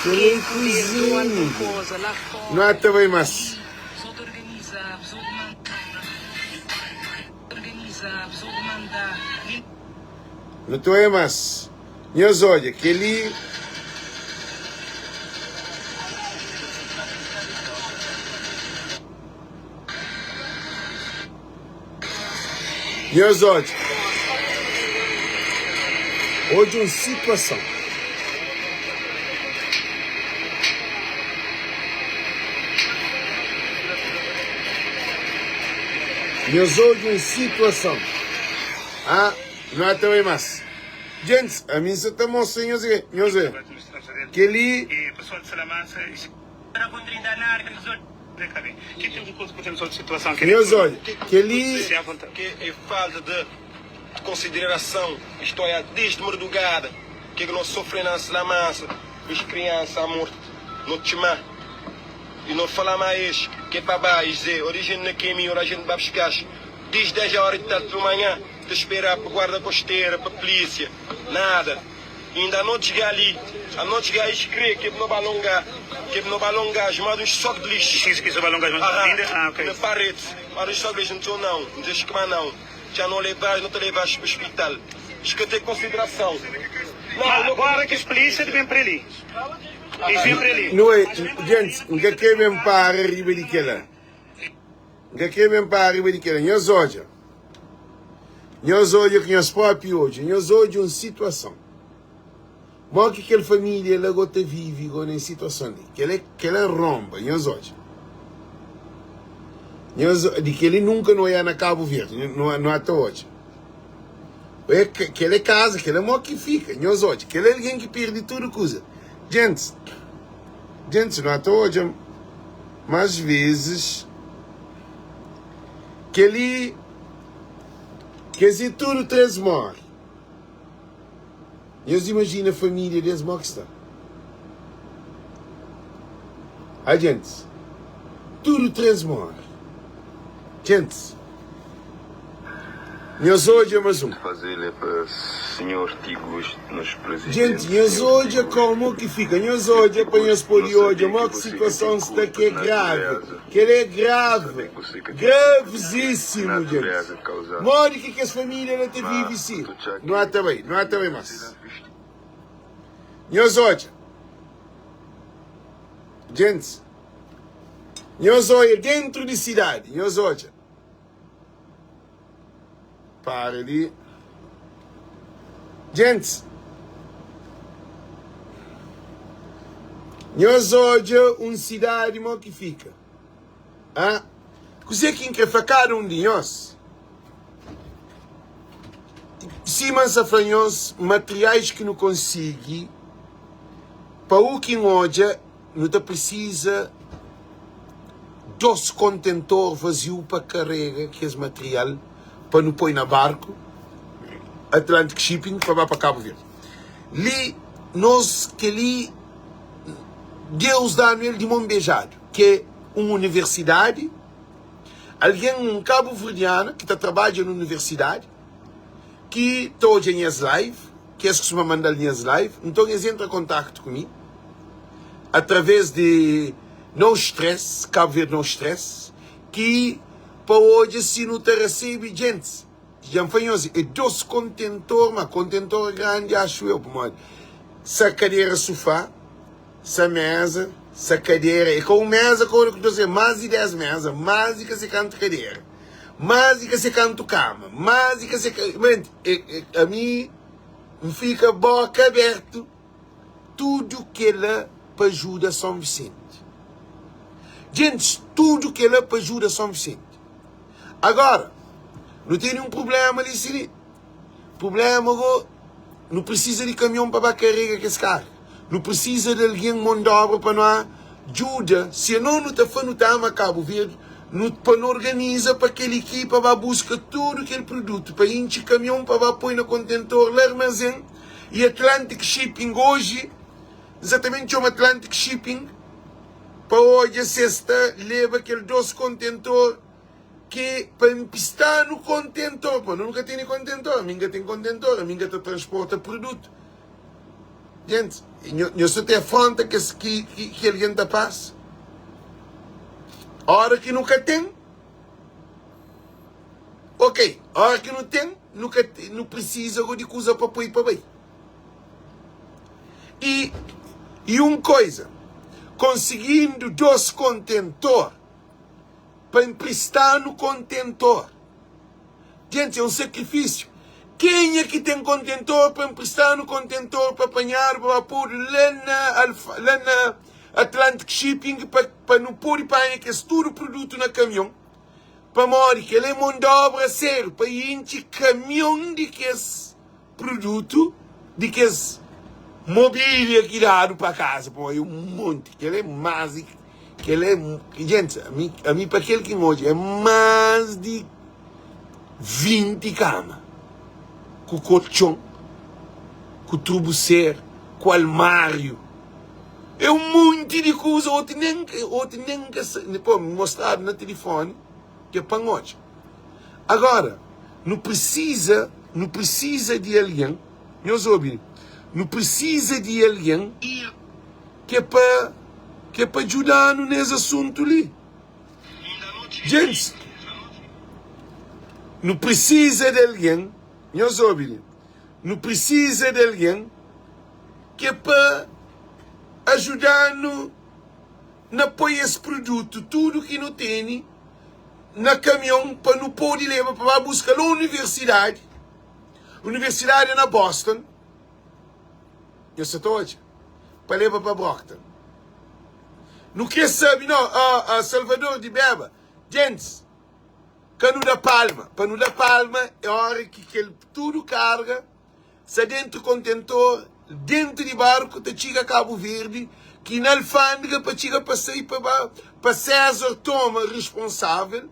A: Kel
E: ken
A: é
E: puder doa
A: kuzinha
E: algun
A: di.
E: koza lá
A: Nu
E: fora
A: ata bai más.
E: li, bzot organizá, bzot mandá, organizá, bzot mandá, li.
A: Nu ta bai más. Nhos odja kel-li. Nhos odja. Odja un situason. Nhos odja un situason. Ah, nu ata bai mas. Djentis, ami N sa ta mostra nhos nhos kel-li. Nhos odja, kel-li.
F: Ke é falta de consideração Isto é desde mardugada Ke no sofrê na Salamansa Es criança a morte No txma E no fala ma es Ke pa ba Es dze ora gente na caminho Ora gente ba buscas Desde 10 hora de tarde de manhã Ta esperá pa guarda costeira Pa polícia Nada Inda no txgá li, a no txgá es kre ke no ba longá, ke no ba longá mas uns soc de lixo. Aham, na parede, mas uns soc de lixo. Nton não, N dze-s kma não, txa no levá-s, no ta levá-s pa spital. Es ka ten konsiderason. Não, no
G: Agora kes polícia de ben pra li. Es ben pra li.
A: Nué, Gentis, N ka kre ben para riba di kel-la. N ka kre ben para riba di kel-la. Nhos odja. Nhos odja ku nhos própi odju. Nhos odja un situason. Mó ki kel família la go ta vive go na es situason li. Kel-la é kel-la ronba. Nhos odja. Nhos, di kel-li nunka nu oiá na Kabu Verdi. Nu, nu ata odja. É, kel-la é kaza, kel-la mó ki fika. Nhos odja. Kel-la é algen ki perde tudu kuza. Gentis, gentis, nu ata odja más vezis kel-li, kes i tudu 3 móre. Nhos imajina família des mó ki sta. Ai gentis, tudu 3 móre. Gentis, nhos odja mas un.
H: Faze-l é pa Senhor Tigus, nos
A: Gentis,
H: presidente
A: nhos
H: Senhor
A: odja
H: Tigus.
A: komo ki fika. Nhos
H: Senhor
A: odja pa
H: Tigus,
A: nhos
H: no
A: pode odja
H: sabia
A: mó
H: ki
A: ki
H: você ka
A: situason
H: ten
A: sta
H: kulpa
A: ki é
H: de
A: grave.
H: natureza.
A: Kel é
H: No
A: grave,
H: sabia ki você ka ten kulpa de ke
A: gravizísimu, gentis.
H: natureza kauzá.
A: Modi ki kes família la ta
H: Ma
A: vive si?
H: tu txa
A: Nu
H: ki
A: ata bai, nu ata bai
H: você
A: más.
H: da fisti.
A: Nhos odja. Gentis, nhos odja dentru di sidadi, nhos odja. Para li. Gentis, nhos odja un sidadi mo ki fika. Ah, kuzê ki N krê fla kada un di nhos? Sima N sta fla nhos, materiais ki nu konsigi, pa u ki N odja, Nu ta prisiza dos kontentor vaziu pa karega kes material pa nu poi na barku Atlantic Shipping pa ba pa Kabu Verdi. Li nos keli Deus danu el di mon bejadu, ki é un universidadi, algen un kabuverdiana ki ta trabadja na universidadi ki ta odja nhas live, ki es kustuma manda-l nhas live, nton es entra kontaktu ku mi através di No Stress, Cabo Verde No Stress, ki pa odja si nu ta resebe djentis. Dja N fla nhos, é dos kontentor, ma kontentor grandi axu eu, pamodi sa kadera sufá, sa meza, sa kadera, é ka un meza ka un, dos, é más di 10 meza, más di ka se kantu kadera. Más di ka se kantu kama, más di ka se ka. Ami N fika boka abertu tudu kela pa ajuda São Vicente. Gentis, tudu kela pa ajuda São Vicente. Agora, nu tene un problema li si li. Problema go, nu precisa di kamion pa ba karega kes karga. Nu precisa di algen mon di obra pa no djuda. Se no nu ta fla nu ta ama Kabu Verdi, nu pa nu organiza pa kel ekipa ba buska tudu kel produtu pa intxi kamion pa ba poi na kontentor la armazen i Atlantic Shipping oji N sa ta ben txoma Atlantic Shipping pa odja si es ta leba kel dos kontentor. Ki pa inpista-nu kontentor, pa nu nu ka tene kontentor, ami N ka ten kontentor, ami N ka ta transporta produtu. Gentis, nho sa ta afronta kes ki ki algen ta pasa. Ora ki nu ka ten, ok, ora ki nu ten, nu ka nu prisiza go di kuza pa poi pa bai. I i un koiza, konsigindu dos kontentor, pa inprista-nu kontentor. Djenti, é un sakrifisiu. Kenha ki ten kontentor pa inprista-nu kontentor pa panhadu, pa ba podu la na Alfa, la na Atlantic Shipping pa, pa nu pode panha kes tudu produtu na kamion? Pamodi kel-la é mon di obra sériu pa intxi kamion di kes produtu di kes mobília ki dadu pa kaza pamodi é un monti kel é más di kel é gentis ami ami pa kel ki N odja é más di 20 kama ku koltxon ku trubuser ku almáriu é un monti di kuza otu nen otu nen ka sa pô mostradu na tilifoni ki é pa N odja. Agora, nu prisiza, nu prisiza di algen, nhos obi, nu prisiza di algen ki é pa, ki é pa djuda-nu nes asuntu li. Gentis, nu prisiza di algen, nhos obi li, nu prisiza di algen ki é pa ajuda-nu na poi es produtu, tudu ki nu tene, na kamion pa nu pode leba pa ba buska la universidadi. Universidadi é na Boston. Nhos sa ta odja? Pa leba pa Brockton. Nu kre sabe, no, uh, uh, Salvador di Beba, gentis, ka nu da palma. Pa nu da palma é ora ki kel tudu karga Sta dentu kontentor, dentu di barku ta txiga Kabu Verdi, ki na alfandega pa txiga pa sai pa ba pa César toma responsável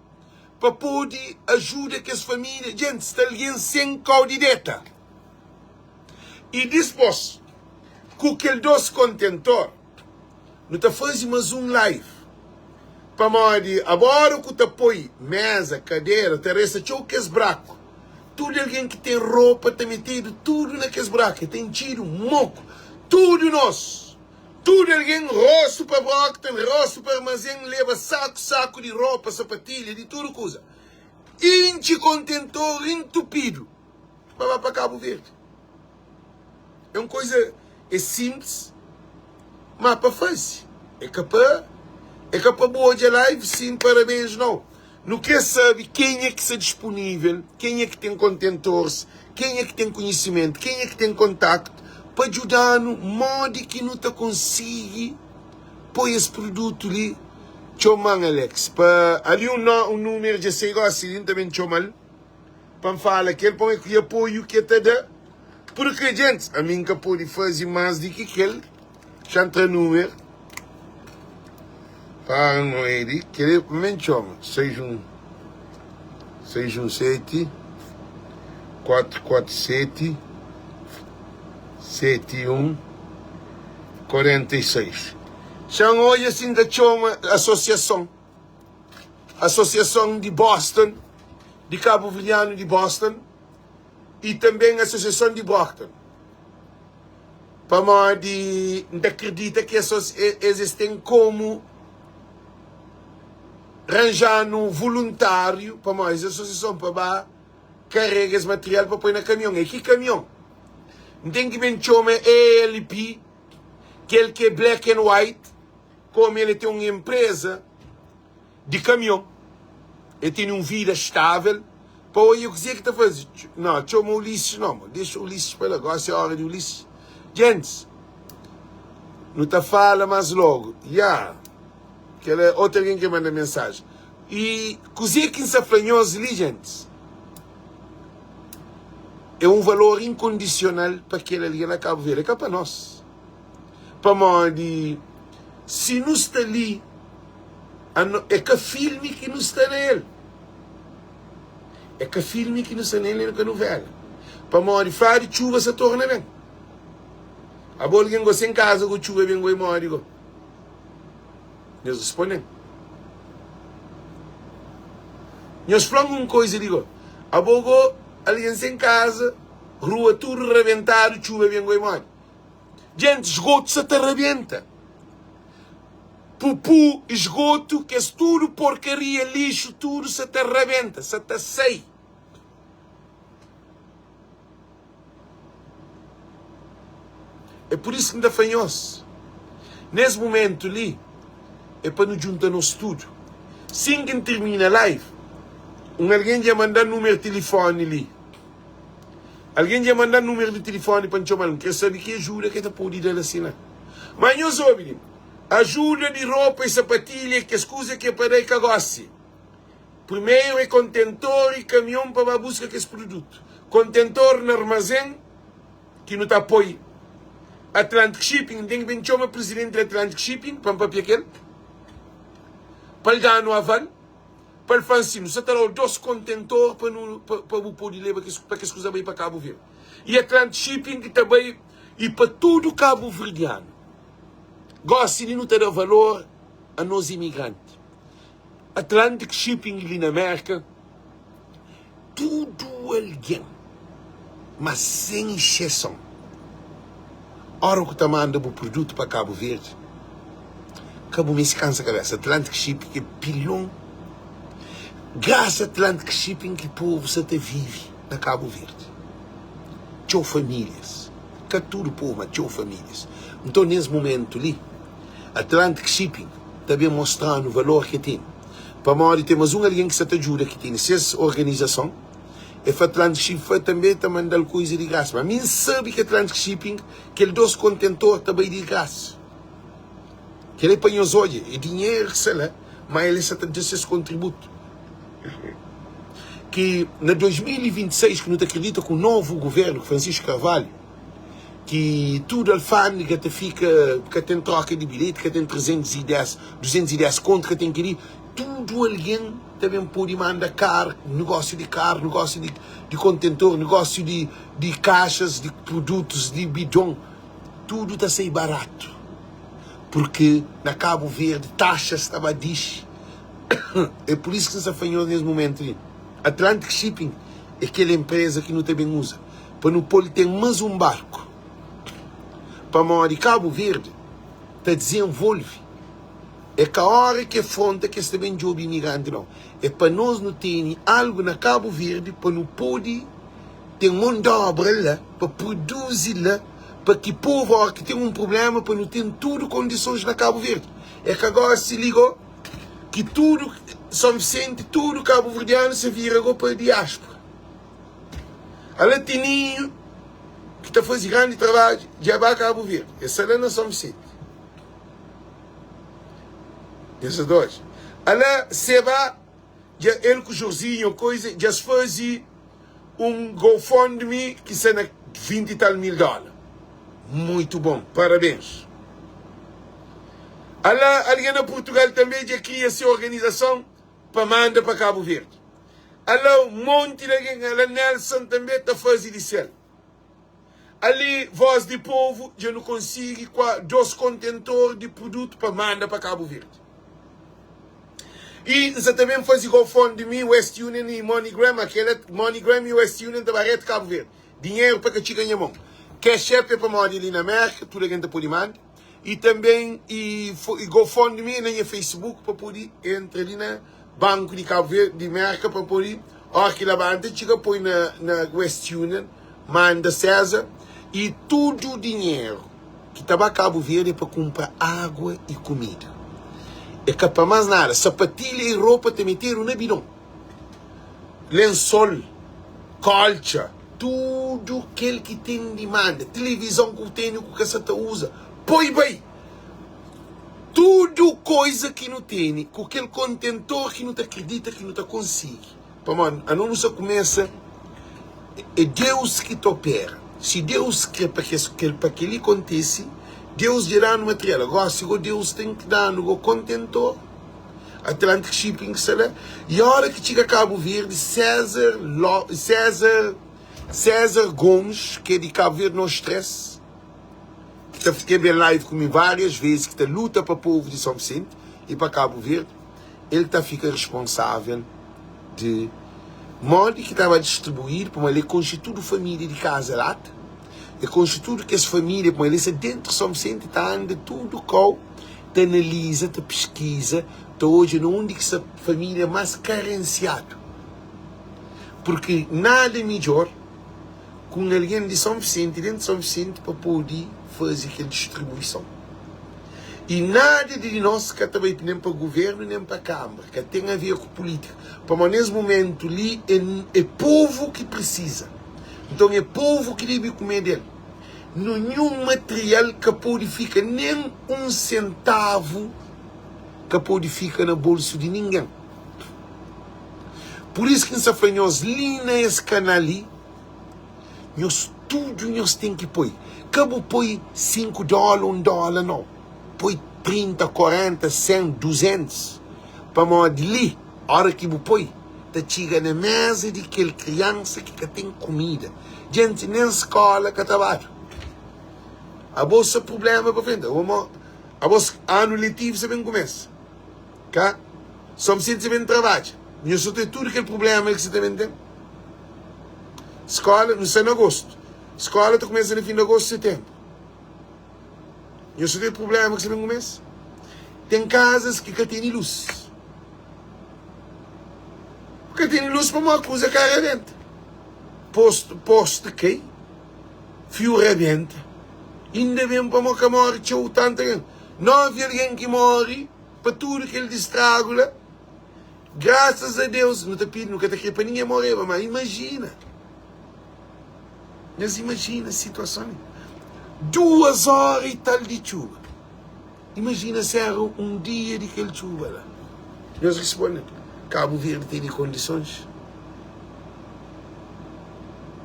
A: pa pode ajuda kes família. Djenti, sta algen sen kau di deta. I dispos, ku kel dos kontentor, Nu ta faze mas un live pamodi agora ku ta poi mesa, kadera ta resta txeu kes braku. Tudu algen ki ten ropa ta metedu tudu na kes braku, e ta intxidu moku. Tudu nos, tudu algen rostu pa Brockton, rostu pa armazen leba saku saku di ropa, sapatilha, di tudu kuza. Intxi kontentor intupidu pa ba pa Kabu Verdi. É un koisa é simples, ma pa faze. É ka pa é ka pa bu odja live sim parabéns não. Nu kre sabe kenha ki sta disponível, kenha ki ten kontentores, kenha ki ten konhisimentu, kenha ki ten kontaktu pa djuda-nu modi ki nu ta konsigi poi es produtu li. Txoma-m Alex pa ali un no un númeru dja sai gosi li N ta ben txoma-l. Pa N fala kel pon é ki apoiu ki el ta da. Purkê, gentis, ami N ka pode faze más di ki kel. Xa N tra númeru pa N oedi kel pa mi N txoma, 6 1 6 1 7 4 4 7 7 1 46. Xa N odja si N ta txoma asosiason. Asosiason di Boston, di Kabuverdianu di Boston i tanben Asosiason di Brockton. Pamodi N ta kridita ki es es ten komu ranja-nu voluntáriu, pamodi es asosiason pa ba karega es material pa poi na kamion. É ki kamion? N ten ki ben txoma ALP, kel ki é black and white. Komu el ten un enpreza di kamion, el tene un vida stável, pa odja kuzê ki ta faze. No, txoma Ulisses no, mo. Dexa Ulisses pa la. Gósi é óra di Ulisses. Gentis, nu ta fala más lógu. Ya, kel é otu algen ki manda mensajen. I kuzê ki N sta fla nhos li, gentis, é un valor inkondisional pa kel algen na Kabu Verdi, é ka pa nos. Pamodi si nu sta li, é ka filmi ki nu sta na el. É ka filmi ki nu sta na el, nen ka nuvéla. Pamodi fladu txuba sa torna ben. Abo algen go sen kaza go txuba ben go é modi go? Nhos responde-m. Nhos fla-m un koiza li go. Abo go, algen sen kaza, rua tudu rabentadu, txuba ben go e modi? Djenti, sgotu sa ta rabenta. Pupu, sgotu, kes tudu porkaria, lixu, tudu sa ta rabenta, sa ta sai. É pur isu ki N ta fla nhos, nes mumentu li, é pa nu djunta nos tudu. Sin ki N tirmina live, un algen dja manda-m numeru tilifoni li. Algen dja manda-m numeru di tilifoni pa N txoma-l. N kre sabe ki ajuda ki el ta pode da-l asi la. Má nhos obi li, ajuda di ropa i sapatilha i kes kuza ki é pa da é ka gósi. Primeru é kontentor i kamion pa ba buska kes produtu. Kontentor na armazen ki nu ta poi Atlantic Shipping, N ten ki ben txoma prizidenti di Atlantic Shipping pa N papia ku el, pa el da-nu aval, pa el fla-m si nu sa ta da-u dos kontentor pa nu pa bu pode leba kes pa kes kuza bai pa Kabu Verdi. I Atlantic Shipping ki ta bai i pa tudu kabuverdianu. Gósi li nu ta da valor a nos imigranti. Atlantic Shipping li na Merka, tudu algen, ma sen exseson, ora ku ta manda bu produtu pa Kabu Verdi, ka bu meste kansa kabesa. Atlantic Shipping é pilon. Grasa Atlantic Shipping ki povu sa ta vive na Kabu Verdi. Txeu famílias, ka tudu povu, ma txeu famílias. Nton, nes mumentu li, Atlantic Shipping ta ben mostra-nu valor ki el tene. Pamodi ten mas un algen ki sta ta djuda ki tene ses organizason, e fla Atlantic Shipping fla tanbe ta manda-l kuiza di grasa. Ma mi N sabe ki Atlantic Shipping kel dos kontentor ta bai di grasa. Kel-li é pa nhos odja, é dinheru ki sta la, ma el sta ta da ses kontributu. Ki na 2026 ki nu ta kridita ku novu guvernu, ku Francisco Carvalho, ki tudu alfândega ta fika, ka ten troka di bilheti, ka ten 310, 210 kontu, ka ten kel-li, tudu algen ta ben pode manda kar, negósiu di kar, negósiu di, di kontentor, negósiu di, di kaxas, di produtus, di bidon, tudu ta sai baratu, purki na Kabu Verdi taxas ta ba dixi, é pur isu ki N sta fla nhos nes mumentu li, Atlantic Shipping é kel enpreza ki nu ta ben uza. pa nu pô-l ten más un barku, pamodi Kabu Verdi ta dizenvolve. É ka óra ki é fronta ki es ta ben djobe imigranti, nau. É pa nos nu tene algu na Kabu Verdi pa nu pode ten mon di óbra la, pa produzi la, pa ki povu óra ki ten un prubléma pa nu ten tudu kondisons na Kabu Verdi. É ka gósi li gó ki tudu Son Visenti, tudu kabuverdianu sa vira gó pa diáspora. Ala Tininho ki ta faze grandi trabadju dja ba Kabu Verdi. E sta la na Son Visenti. Nhos ta odja. Ala Seba dja el ku Jorzinho koiza dja es faze un GoFundMe ki sta na 20 i tal mil dola. Muito bom, parabéns. Ala algen na Portugal tanbe dja kria se organizason pa manda pa Kabu Verdi. Ala un monti di algen, ala Nelson tanbe ta faze di sel. Ali Voz di Povu dja nu konsigi kua dos kontentor di prudutu pa manda pa Kabu Verdi. I N sa ta ben faze GoFundMe, West Union i MoneyGram, akela MoneyGram i West Union ta ba retu Kabu Verdi. Dinheru pa ka txiga nha mon. Cash App é pamodi ali na Merka tudu algen ta pode manda. I tanben i GoFundMe na nha Facebook pa pode entra li na Banku di Kabu Verdi di Merka pa pode ora ki labanta txiga poi na na West Union manda César i tudu dinheru ki ta ba Kabu Verdi é pa kunpra agua i kumida é ka pa mas nada sapatilha i ropa ta metedu na bidon. lensol, koltxa, tudu kel ki ten di manda, tilivizon ku tene ku ka sa ta uza, poi bai! Tudu koiza ki nu tene ku kel kontentor ki nu ta kridita ki nu ta konsigi. Pamodi ano nu sa kumesa, é Deus ki ta opera. Si Deus kre pa kes pa kel-li kontise, Deus dja da-nu material. Gosi go Deus ten ki da-nu go kontentor. Atlantic Shipping ki sta la y ora ki txiga Kabu Verdi César Lo César César Gomes ki é di Kabu Verdi No Stress ki ta ki ben live ku mi várias vezes ki ta luta pa povu di São Vicente y pa Kabu Verdi el ta fika responsável. di modi ki ta ba distribuídu, pamodi el konxe tudu família di Kaza Lata, el konxe tudu kes família, pamodi el sta déntu São Vicente, ta anda tudu kau, ta analiza, ta piskiza, ta odja na undi ki sta família más karensiadu. Purki nada midjór ku un algen di São Vicente, déntu São Vicente, pa pode faze kel distribuison. I nada di nos ka ta bai nen pa guvernu nen pa kambra, ka ten a ver ku pulitika, pamodi nes mumentu li e povu ki prisiza, nton e povu ki debe kume del. Ninhun material ka pode fika, nen un sentavu ka pode fika na bolsu di ningen. Pur isu ki N sta fla nhos li na es kanal li, Nhos tudu nhos ten ki poi. Ka bu poi 5 dóla, 1 dóla, nau. Poi 30, 40, 100, 200. Pamodi li, óra ki bu poi, ta txiga na méza di kel kriansa ki ka ten kumida. Djenti, nen skóla ka ta badu. Abo sa prubléma pa frenti. Abo, anu letivu sa ben kumesa. Ka so mi sinti ben trabadja. Nhu so ten tudu kel prublema ki si ta ben ten. Skola, nu sta na agostu. Skola ta kumesa na fin di agostu, setenbru. Nhu so ten prublema ki si ben kumesa. Ten kazas ki ka tene lus. Ka tene lus pamodi kuza ka rabenta. Postu, postu kai, fiu rabenta. Inda ben pamodi ka mori txeu tantu algen. 9 algen ki mori pa tudu kel distragu la, grasas a Deus, nu ta pidi, nu ka ta kre pa ningen moreba, ma imajina, nhos imajina situason li, duas ora i tal di txuba, imajina si era un dia di kel txuba la, nhos risponde, Kabu Verdi tene kondisons?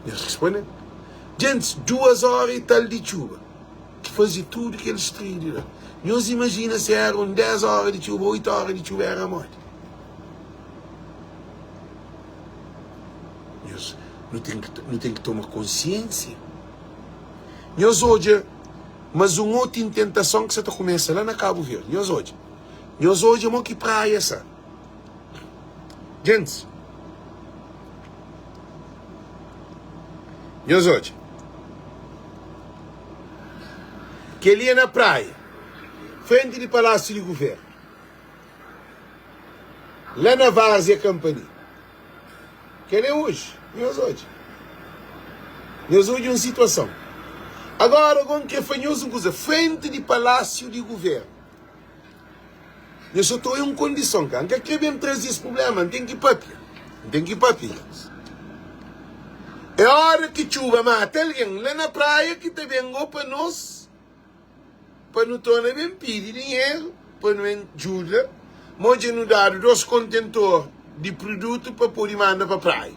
A: Nhos risponde, djentis, duas ora i tal di txuba. Ki faze tudu kel stridi la. Nhos imajina si éra un 10 óra di txuba, 8 óra di txuba éra modi? Nhos, nu ten ki, nu ten ki toma konsiénsia. Nhos odja mas un otu intentason ki sa ta kumesa la na Kabu Verdi. Nhos odja. Nhos odja mo ki praia sa. Gentis, nhos odja. Kel-li é na Praia, frenti di Palásiu di Guvernu, la na Várzia Kampani. Kel-li é oji, nhos odja. Nhos odja un situason. Agora, go N kre fla nhos un kuza, frenti di Palásiu di Guvernu, Nha so ta oia un kondison ka. N ka kre ben traze es prublema, N ten ki papia. N ten ki papia, nhos. É ora ki txuba mata algen la na praia ki ta ben go pa nos, pa nu torna ben pidi dinheru pa nu ben djuda. Mo dja nu dadu dos kontentor di prudutu pa pode manda pa praia.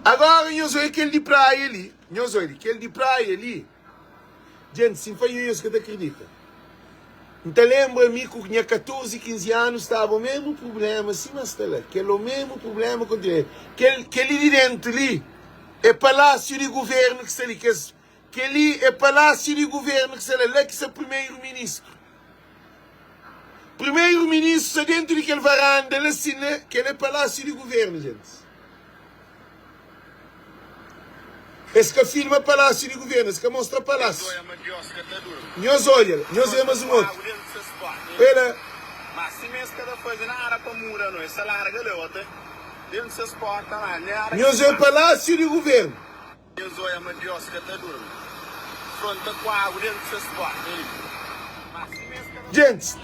A: Agora nhos oia kel di praia li, nhos oia li, kel di praia li. Djenti, si N fla nhos ka ta kridita. N ta lenbra mi ku nha 14, 15 anu staba omemu prubléma sima sta la. Kel omemu prubléma kontinua. Kel, kel-li di déntu li é palásiu di guvérnu ki sta li. Kes, kel-li é palásiu di guvérnu ki sta la. La ki sta primeru-ministru. Primeru-ministru sta déntu di kel varanda la si na, kel é palásiu di guvérnu, djentis. Es ka filma palásiu di guvernu, es ka mostra palásiu. Nhos odja la, nhos odja mas un otu. Oja la. Nhos odja palásiu di guvernu. Gentis.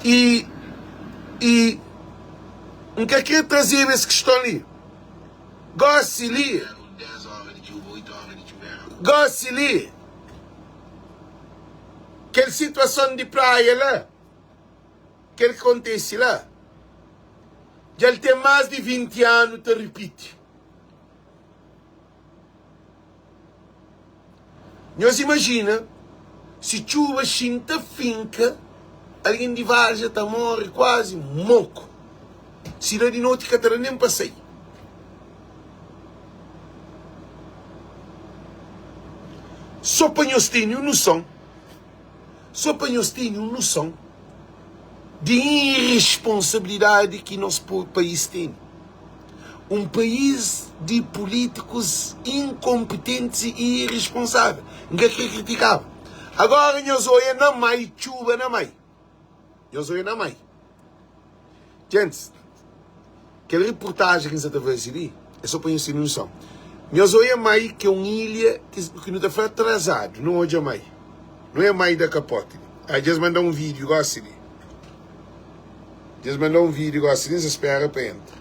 A: I, i N ka kre trazeba es kiston li. Gósi li, gósi li, kel situason di praia la, kel ki kontise la, dja el ten más di 20 anu ta ripiti. Nhos imajina si txuba xinta finka, algen di Varja ta móre kuazi moku. Si da di noti ka ta da nen pa sai. Sô pa nhos tene un noson, sô pa nhos tene un noson. Di irresponsabilidadi ki nos país tene. Un país di políticos incompetentes e irresponsável. N ka kre kritikaba. Agora nhos oia na mai txuba na mai. Nhos oia na mai. Gentis, kel reportajen ki N sa ta faze li é só pa nhos ten noson. Nhos oia mai ki é un ilha ki nu ta fla atrasadu. Nu odja mai. Nu é mai da kapote li. Ah, dja es manda un vídeo gosi li. Dja es manda un vídeo gosi li, N sa spera pa entra.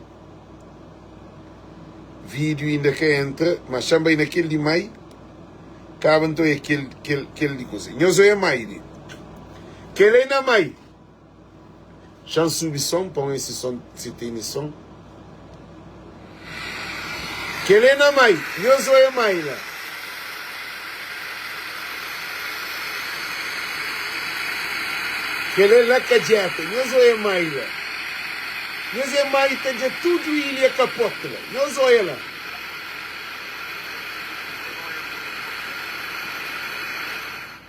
A: Vídeo inda ka entra, ma xa-m bai na kel di mai. Kaba N ta oia kel, kel, kel di kuze. Nhos oia mai li. Kel é na mai. Xa-m subi son pa un ese son si tene son. Kel é na mai, nhos oia mai la. Kel é la kadjeta, nhos oia mai la. Nhos é mai ta dja tudu ilha kapote la, nhos oia la.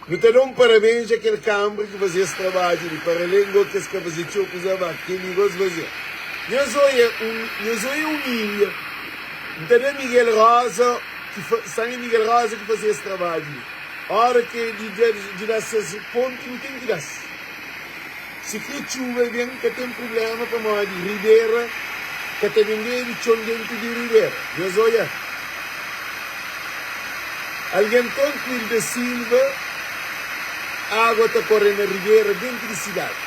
A: Nu ta da un parabens a kel kanbra ki faze es trabadju li, paralen go kes ka faze txeu kuza ba kel-li go es faze. Nhos oia un, nhos oia un ilha. N ta da Miguel Rosa ki fa, sangi Miguel Rosa ki faze es trabadju li. Ora ki di da, di da ses pontu nu ten ki da-s. Si kre txuba ben ka ten prubléma pamodi ribera ka ta bendedu txon dentu di ribera. Nhos oia. Algen trankuilu da Silva, agua ta kore na ribera dentu di sidadi.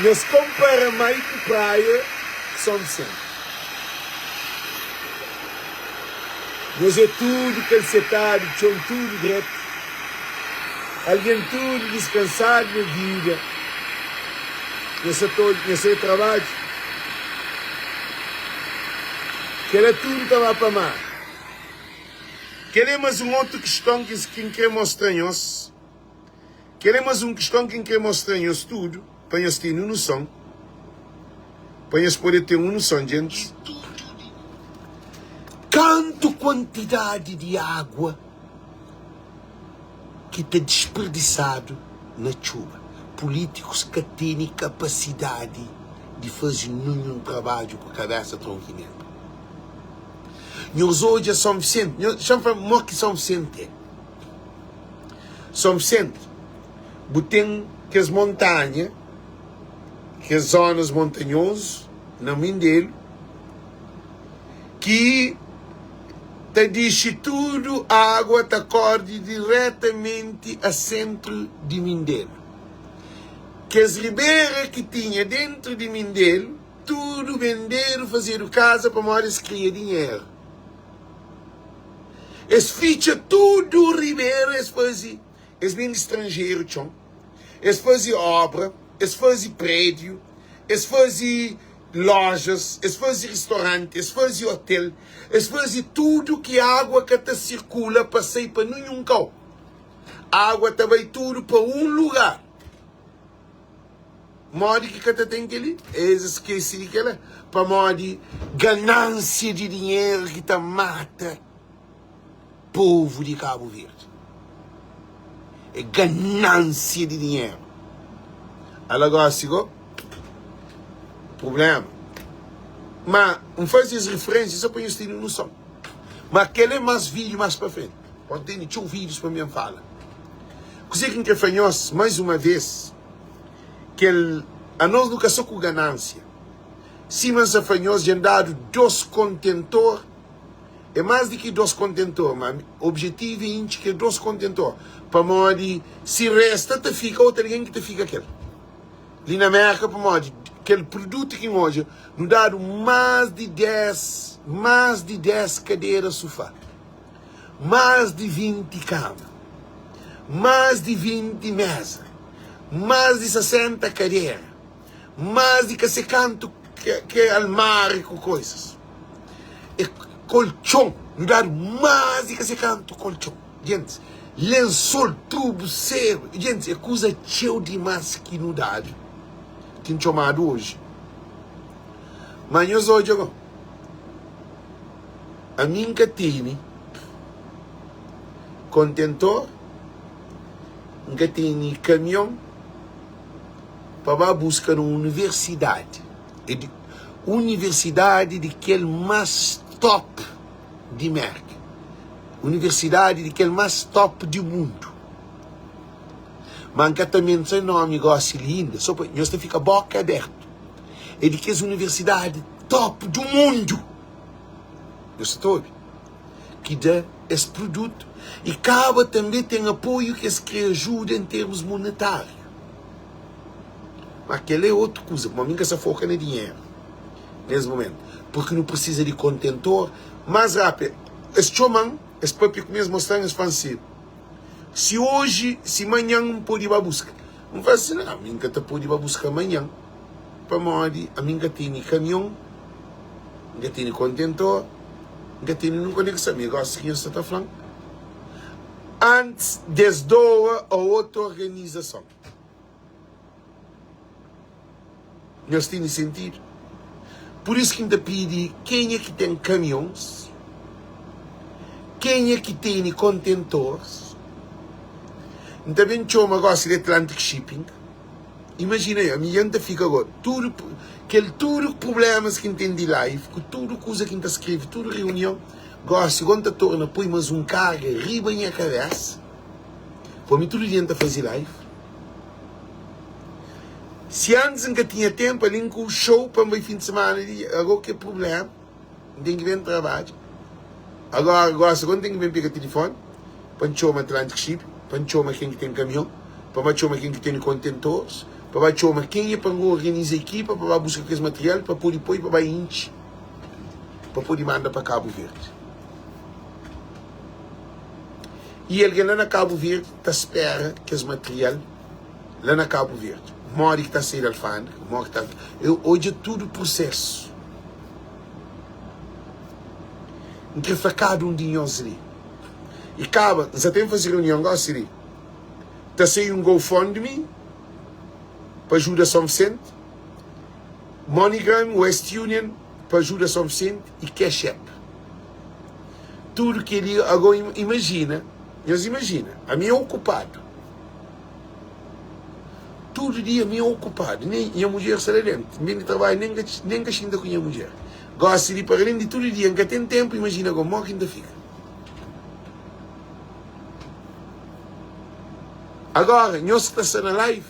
A: Nhos konpara mai ku praia ku São Vicente. Nhos é tudu kalsetadu, txon tudu dretu, algen tudu diskansadu na vida. Nhos sa ta odja, nhos sa é trabadju. Kela tudu ta ba pa mar. Kel é mas un otu kiston ki N kre mostra nhos. Kel é mas un kiston ki N kre mostra nhos tudu, pa nhos tene un nuson, pa nhos pode ten un nuson, djentis. Kantu kuantidadi di agua ki ta disperdisadu na txuba. Pulítikus ka tene kapasidadi di faze ninhun trabadju ku kabésa tronku i nébu. Nhos odja Son Visenti, nhos, xa-m fla mo ki Son Visenti é. Son Visenti, bu ten kes montanha, kes zonas montanhozu na Mindelu, ki ta dixi tudu água ta korde diretamenti a sentru di Mindelu. Kes ribera ki tinha dentru di Mindelu, tudu bendedu, fazedu kaza pamodi es kria dinheru. Es fitxa tudu ribera, es faze, es bende stranjeru txon, es faze obra, es faze prédiu, es faze lojas, es faze ristoranti, es faze otel, es faze tudu ki agua ka ta sirkula pa sai pa ninhun kau. Agua ta bai tudu pa un lugar. Modi ki ka ta ten kel-li? Es skese di kel-la pamodi ganánsia di dinheru ki ta mata povu di Kabu Verdi. É ganánsia di dinheru. Ala gósi go, prubléma. Má, N faze es referénsia sô pa nhos tene noson. Má kel-la é más vídiu más pa frenti. Pode tene txeu vídius pa mi N fala. Kuzê ki N krê fla nhos, más uma vês, kel anos nu ka sta ku ganánsia. Sima N sta fla nhos, dja N dadu dôs kontentor. É más di ki 2 kontentor, má objetivu é intxi kel 2 kontentor, pamodi si resta ta fika otu algen ki ta fika kel li na Mérka, pamodi kel produtu ki N odja nu dadu más di 10, más di 10 kadera sufá, más di 20 kama, más di 20 méza, más di 60 kadera. Más di ka se kantu ke almari ku koisas. E koltxon, nu dadu más di ka se kantu koltxon. Gentis, lensol, tubu, seru, gentis, e kuza txeu dimás ki nu dadu, ki N txomadu oji. Má nhos odja go, ami N ka tene kontentor. N ka tene kamion pa ba buska na universidadi. É di universidadi di kel más top di Merka. Universidadi di kel más top di mundu. Ma N ka ta mensa nomi gosi li inda, so pa nhos ta fika boka abertu. É di kes universidadi top du mundu. Nhos sa ta obi? Ki da es produtu i kaba tanbe ten apoiu ki es kre ajuda en termus monetáriu. Ma kel-la é otu kuza, pamodi mi N ka sa foka na dinheru nes mumentu, purki nu prisiza di kontentor más rápidu. Es txoma-m, es papia ku mi, es mostra-m, es fla-m si, si oji, si manhan N pode ba buska. N fla si, Nau, mi N ka ta pode ba buska manhan, pamodi ami N ka tene kamion, N ka tene kontentor, N ka tene nun konekson. Mi gosi ki nhos sa ta fla-m, antis di es doa a otu organizason. Nhos tene sentidu? Pur isu ki N ta pidi kenha ki ten kamions, kenha ki tene kontentors, N ta ben txoma gosi di Atlantic Shipping. Imajina yo, ami dja N ta fika go, tudu kel tudu prublémas ki N ten di live, ku tudu kuza ki N ta skrebe, tudu reunion, gosi go N ta torna poi mas un karga riba nha kabésa, pamodi tudu dia N ta faze live. Si antis N ka tinha ténpu, ali N ku xou pa N bai fin di simana di ago ki é prubléma, N ten ki ben trabadja. Agora gosi ago N ten ki ben pega tilifoni pa N txoma Atlantic Ship, pa N txoma ken ki ten kamion, pa N ba txoma ken ki tene kontentoris, pa ba txoma kenha pa N organiza ekipa pa ba buska kes material pa pode poi pa ba intxi pa pode manda pa Kabu Verdi. I algen la na Kabu Verdi ta spera kes material la na Kabu Verdi. Modi ki ta sai di alfandega, modi ki ta. Eu odja tudu prusesu. N kre fla kada un di nhos li. I kaba, N sa ten faze reunion gosi li. Ta sai un GoFundMe pa ajuda Son Vicente, MoneyGram, West Union pa ajuda Son Vicente i Cash App. Tudu kel-li, ago imajina, nhos imajina, ami é okupadu. Tudu dia mi é okupadu, nen nha mudjer sta la dentu. N ben di trabadju nen ka nen ka xinta ku nha mudjer. Gosi di para alén di tudu dia N ka ten tenpu, imajina go mo ki N ta fika. Agora nhos ki ta sta na live,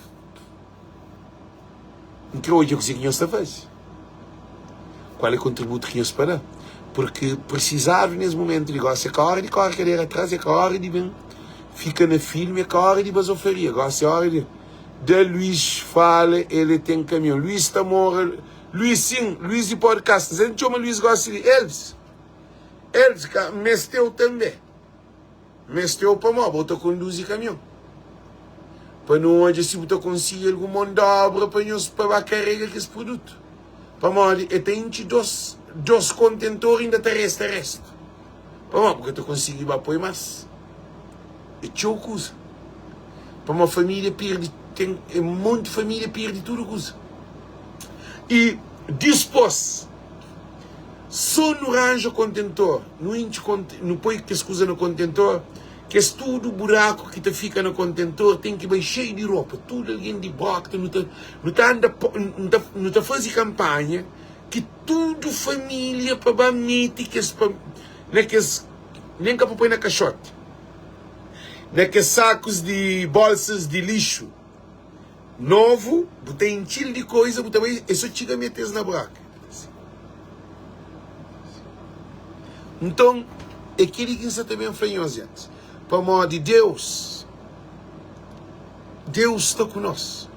A: N kre odja kuzê ki nhos ta faze. Kual é kontributu ki nhos pa da. Purki prisizadu nes mumentu di gosi é ka óra di kóre kadera atrás, é ka óra di ben fika na filmi, é ka óra di bazofaria. Gosi é óra di da Luís fala el é ten kamion. Luís ta mora Luís sin, Luís di podcast. N sa txoma Luís gosi di Elvis. Elvis ka mesteu tanbe. Mesteu pamó bo ta konduzi kamion. Pa nu odja si bu ta konsigi algun mon d'obra pa nhos pa ba karega kes produtu. Pamodi e ta intxi dos dos kontentor inda ta resta restu. Pamó bu ka ta konsigi ba poi mas. É txeu kuza. Pamó família pirdi ten é monti família pirdi tudu kuza. I dispos. So nu ranja kontentor, nu intxi nu poi kes kuza na kontentor, kes tudu buraku ki ta fika na kontentor ten ki bai xeiu di ropa, tudu algen di bota, nu ta nu ta anda nu ta faze kanpanha ki tudu familia pa ba mete kes pa na kes nen ka pa poi na kaxoti, na kes sakus di bolsas di lixu. Novu, bu ta intxil di koiza, bu ta bai, é so txiga mete-s na buraka. Nton, é kel-li ki N sta ta ben fla nhos, gentis, pamodi Deus, Deus sta ku nos.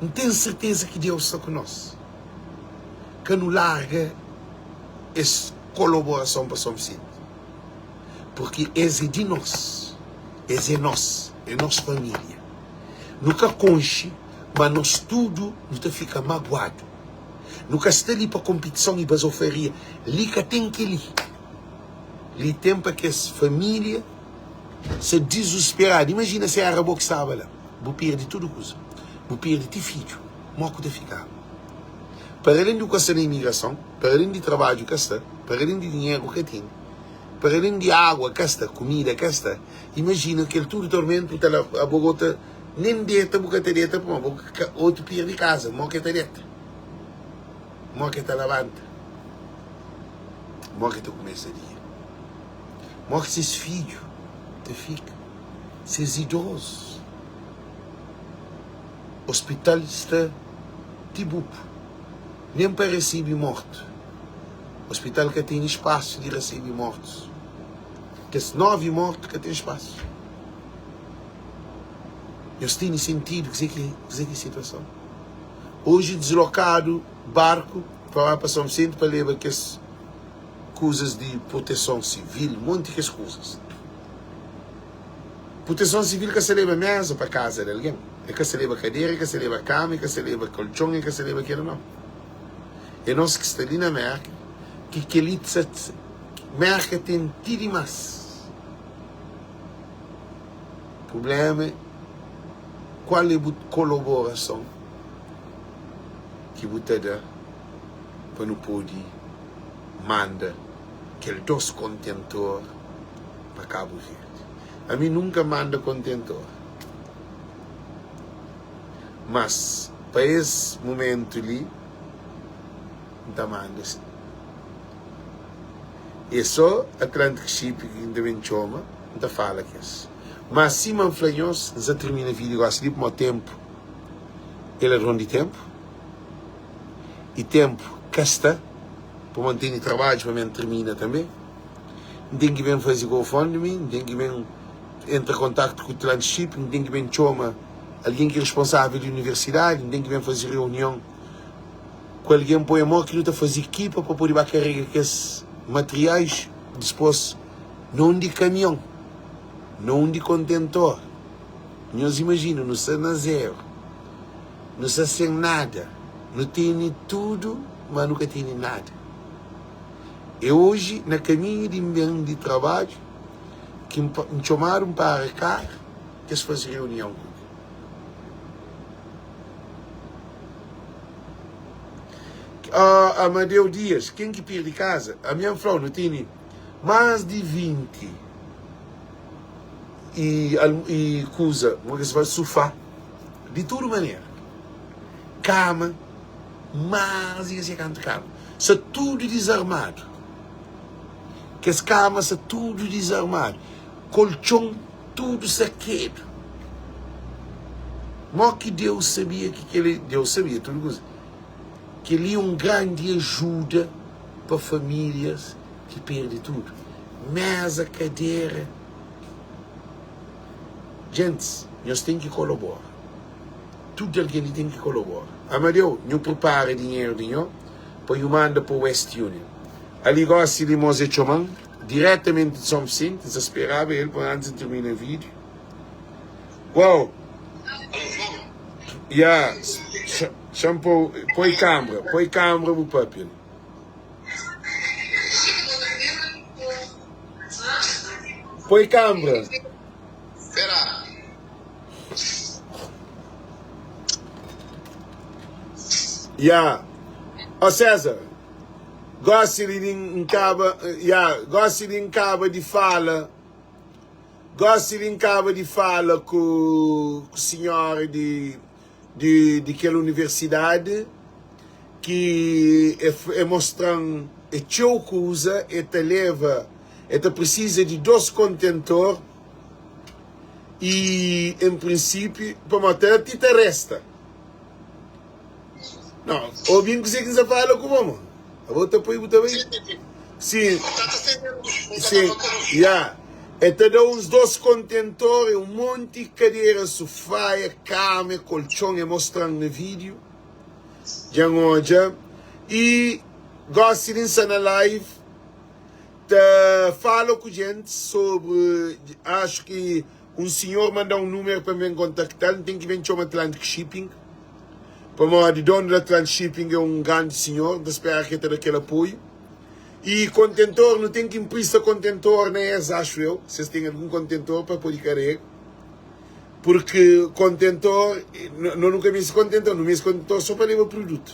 A: N ten serteza ki Deus sta ku nos. Ka nu larga es kolaborason pa Son Visenti. Purki es é di nos, es é nos, é nos família. Nu ka konxe, ma nos tudu nu ta fika maguadu. Nu ka sta li pa konpitison i bazofaria. Li ka ten kel-li. Li ten pa kes família sta dizusperadu. Imajina si éra bo ki staba la. Bu perde tudu kuza. Bu perde ti fidju. Mó ku ta fikaba? Para alén di bu ka sta na imigrason, para alén di trabadju ka sta, para alén di dinheru ka tene. Para alén di agua ka sta, kumida ka sta, imajina kel tudu tormentu bu ta la abo go ta nen deta bu ka ta deta pamodi bo ka otu pirdi kaza mo ke ta deta? Mo ke ta labanta? Mo ke ta kumesa dia? Mo ki ses fidju ta fika? Ses idozus? Ospital sta ti bupu, nen pa resebe mortu. Ospital ka tene spasu di resebe mortus. Kes 9 mortu ka ten spasu. Nhos tene sentidu kuzê ki kuzê ki situason. Oji dislokadu barku pa ba pa São Vicente pa leba kes kuzas di proteson sivil, monti kes kuzas. Proteson sivil ka sa leba meza pa kaza di algen, e ka sa leba kadera, e ka sa leba kama, e ka sa leba koltxon, e ka sa leba kela nau. É nos ki sta li na Merka ki keli sa Merka ten ti dimas. Prublema é kual é bu koloborason ki bu ta da pa nu podi manda kel 2 kontentor pa Kabu Verdi. Ami nunka manda kontentor, mas pa es mumentu li N ta manda si. E so Atlantic Ship ki N ta ben txoma, N ta fala kes. Mas sima N fla nhos, N sa tirmina video gosi li pamodi tempu é ladron di tempu i tempu ka sta pamodi N tene trabadju pa mi N tirmina tanbe. N ten ki ben faze GoFundMe, N ten ki ben entra kontaktu ku Atlantic Ship, N ten ki ben txoma algen ki é responsável di universidadi, N ten ki ben faze reunion ku algen poi mô ki nu ta faze ekipa pa pode ba karega kes materiais dispôs na un di kamion, na un di kontentor. Nhos imajina, nu sta na zeru, nu sta sen nada, nu tene tudu, má nu ka tene nada. É oji, na kaminhu di N ben di trabadju, ki N txomadu N para karu, ki es faze reunion ku mi. Ah, Amadeu Dias, ken ki pirdi kaza? Ami N fla-u, nu tene más di 20 i, i kuza, kuma ki se fla, sufá, di tudu manera, kama. Más i ka kantu kama sta tudu dizarmadu. Kes kama sta tudu dizarmadu. Koltxon tudu sakedu. Mó ki Deus sabia ki kel-li, Deus sabia tudu kuza. Kel-li é un grandi ajuda pa famílias ki perde tudu. Méza, kadera. Gentis, nhos ten ki kolabora. Tudu algen li ten ki kolabora. Amadeu, nhu pripara dinheru di nho pa nhu manda pa West Union. Ali gosi li mos e txoman diretamenti di Son Visenti, N sa speraba el pa antis N tirmina video. Uau! Ya, xa-m pô, poi kambra, poi kambra bu papia li. Poi kambra. Ya. Ó César, gósi li di N kaba, ya, gósi li N kaba di fala, gósi li N kaba di fala ku, ku sinhora di, di, di kel universidadi ki e, e mostra-m e txeu kuza, e ta leva, e ta prisiza di dos kontentor. I en prinsipiu, pamodi ta ti ta resta. Não, obi kuzê ki N sa fala ku bo, mo. Abo ta poi bu ta bai. Sim. Sim. Ya. E ta da uns dos kontentor e un monti kadera, sufá, e kama, e koltxon, e mostra-m na vídiu. Dja N odja. I gosi li N sta na live. Ta fala ku djentis sobri axu ki un sinhor manda un numeru pa N ben kontaktal N ten ki ben txoma Atlantic Shipping pamodi donu di Atlantic Shipping é un grandi sinhor N ta spera ki el ta da kel apoiu i kontentor nu ten ki inprista kontentor na es axu eu si es ten algun kontentor pa podi karega purki kontentor no nu ka meste kontentor nu meste kontentor so pa leba produtu.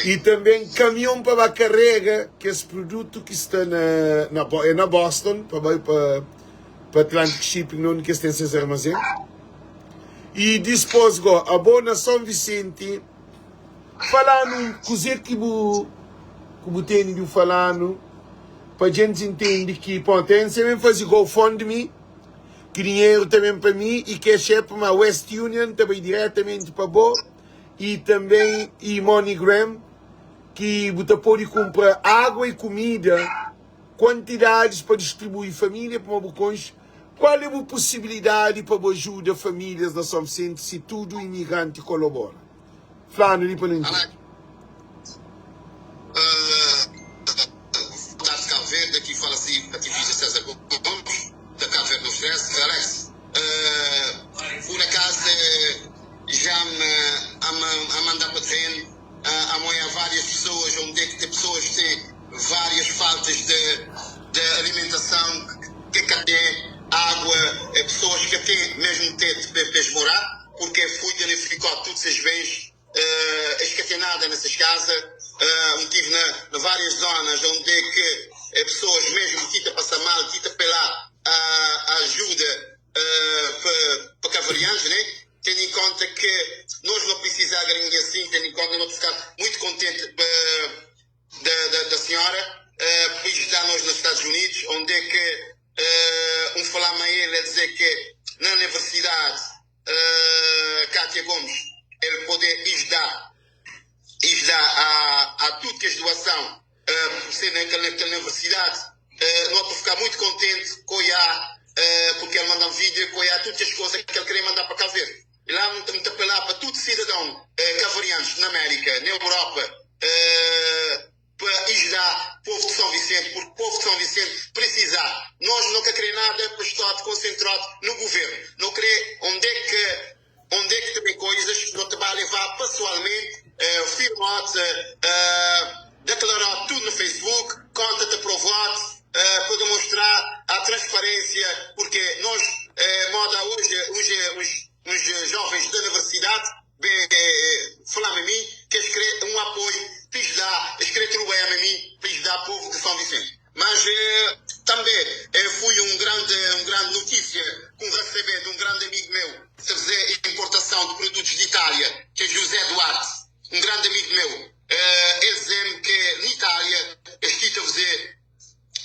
A: I tanben kamion pa ba karega kes produtu ki sta na na é na Boston pa bai pa pa Atlantic Shipping na undi ki es ten ses armazen. I dispos go abo na Son Visenti fala-nu kuze ki bu ku bu tene di bu fala-nu pa djentis intende ki pronto N sa ben faze GoFundMe ki dinheru ta ben pa mi i Cash App ma West Union ta bai diretamenti pa bo. i tanbê i MoneyGram ki bu ta pode kunpra água i kumida kuantidadis pa distribui família pamodi bu konxe kual é bu pusibilidadi pa bu ajuda famílias na São Vicente si tudu imigranti kolabora. Fla-nu li pa nu intende.
C: Deputado de Cabo Verde, aqui fala-se ativista César Gomes, da Cabo Verde No Stress. Alex, por acaso já me a mandar para terreno, a moia várias pessoas, onde é que tem pessoas que têm várias faltas de, de alimentação, que têm água, pessoas que têm mesmo teto para, para morar, porque fui danificado todos os bens uh, que tem nada nessas casas. Uh, estive na, na várias zonas onde é que uh, pessoas mesmo tita passar mal, tita pela a ajuda uh, para pa cavarianos, né? Tendo em conta que nós não precisamos de ninguém assim, tendo em conta nós ficar muito contente uh, da, da, da senhora, uh, por ajudar nós nos Estados Unidos, onde é que uh, um falar a ele a dizer que na universidade uh, Cátia Gomes, ele poder ajudar, ajudar a, a tudo que é doação, uh, por ser naquela, naquela universidade, uh, não ficar muito contente com a, uh, porque ele manda um vídeo com a todas as coisas que ele queria mandar para cá ver. E lá me, me apelar para todo cidadão uh, cavarianos na América, na Europa, uh, para ajudar o povo de São Vicente, porque o povo de São Vicente precisa. Nós não queremos nada para estar concentrado no governo. Não queremos onde é que, onde é que também coisas não te vai levar pessoalmente, uh, firmar-te, uh, declarar tudo no Facebook, conta-te aprovado, uh, para demonstrar a transparência, porque nós, uh, moda hoje, hoje os, os jovens da universidade, bem, eh, falar a mim, que eles querem um apoio para ajudar, eles querem trabalhar a mim, para ajudar o povo de São Vicente. Mas eh, também eh, foi um grande, um grande notícia que recebi de um grande amigo meu, se fazer importação de produtos de Itália, que é José Duarte, um grande amigo meu. Eh, ele dizia-me que na Itália, estive a fazer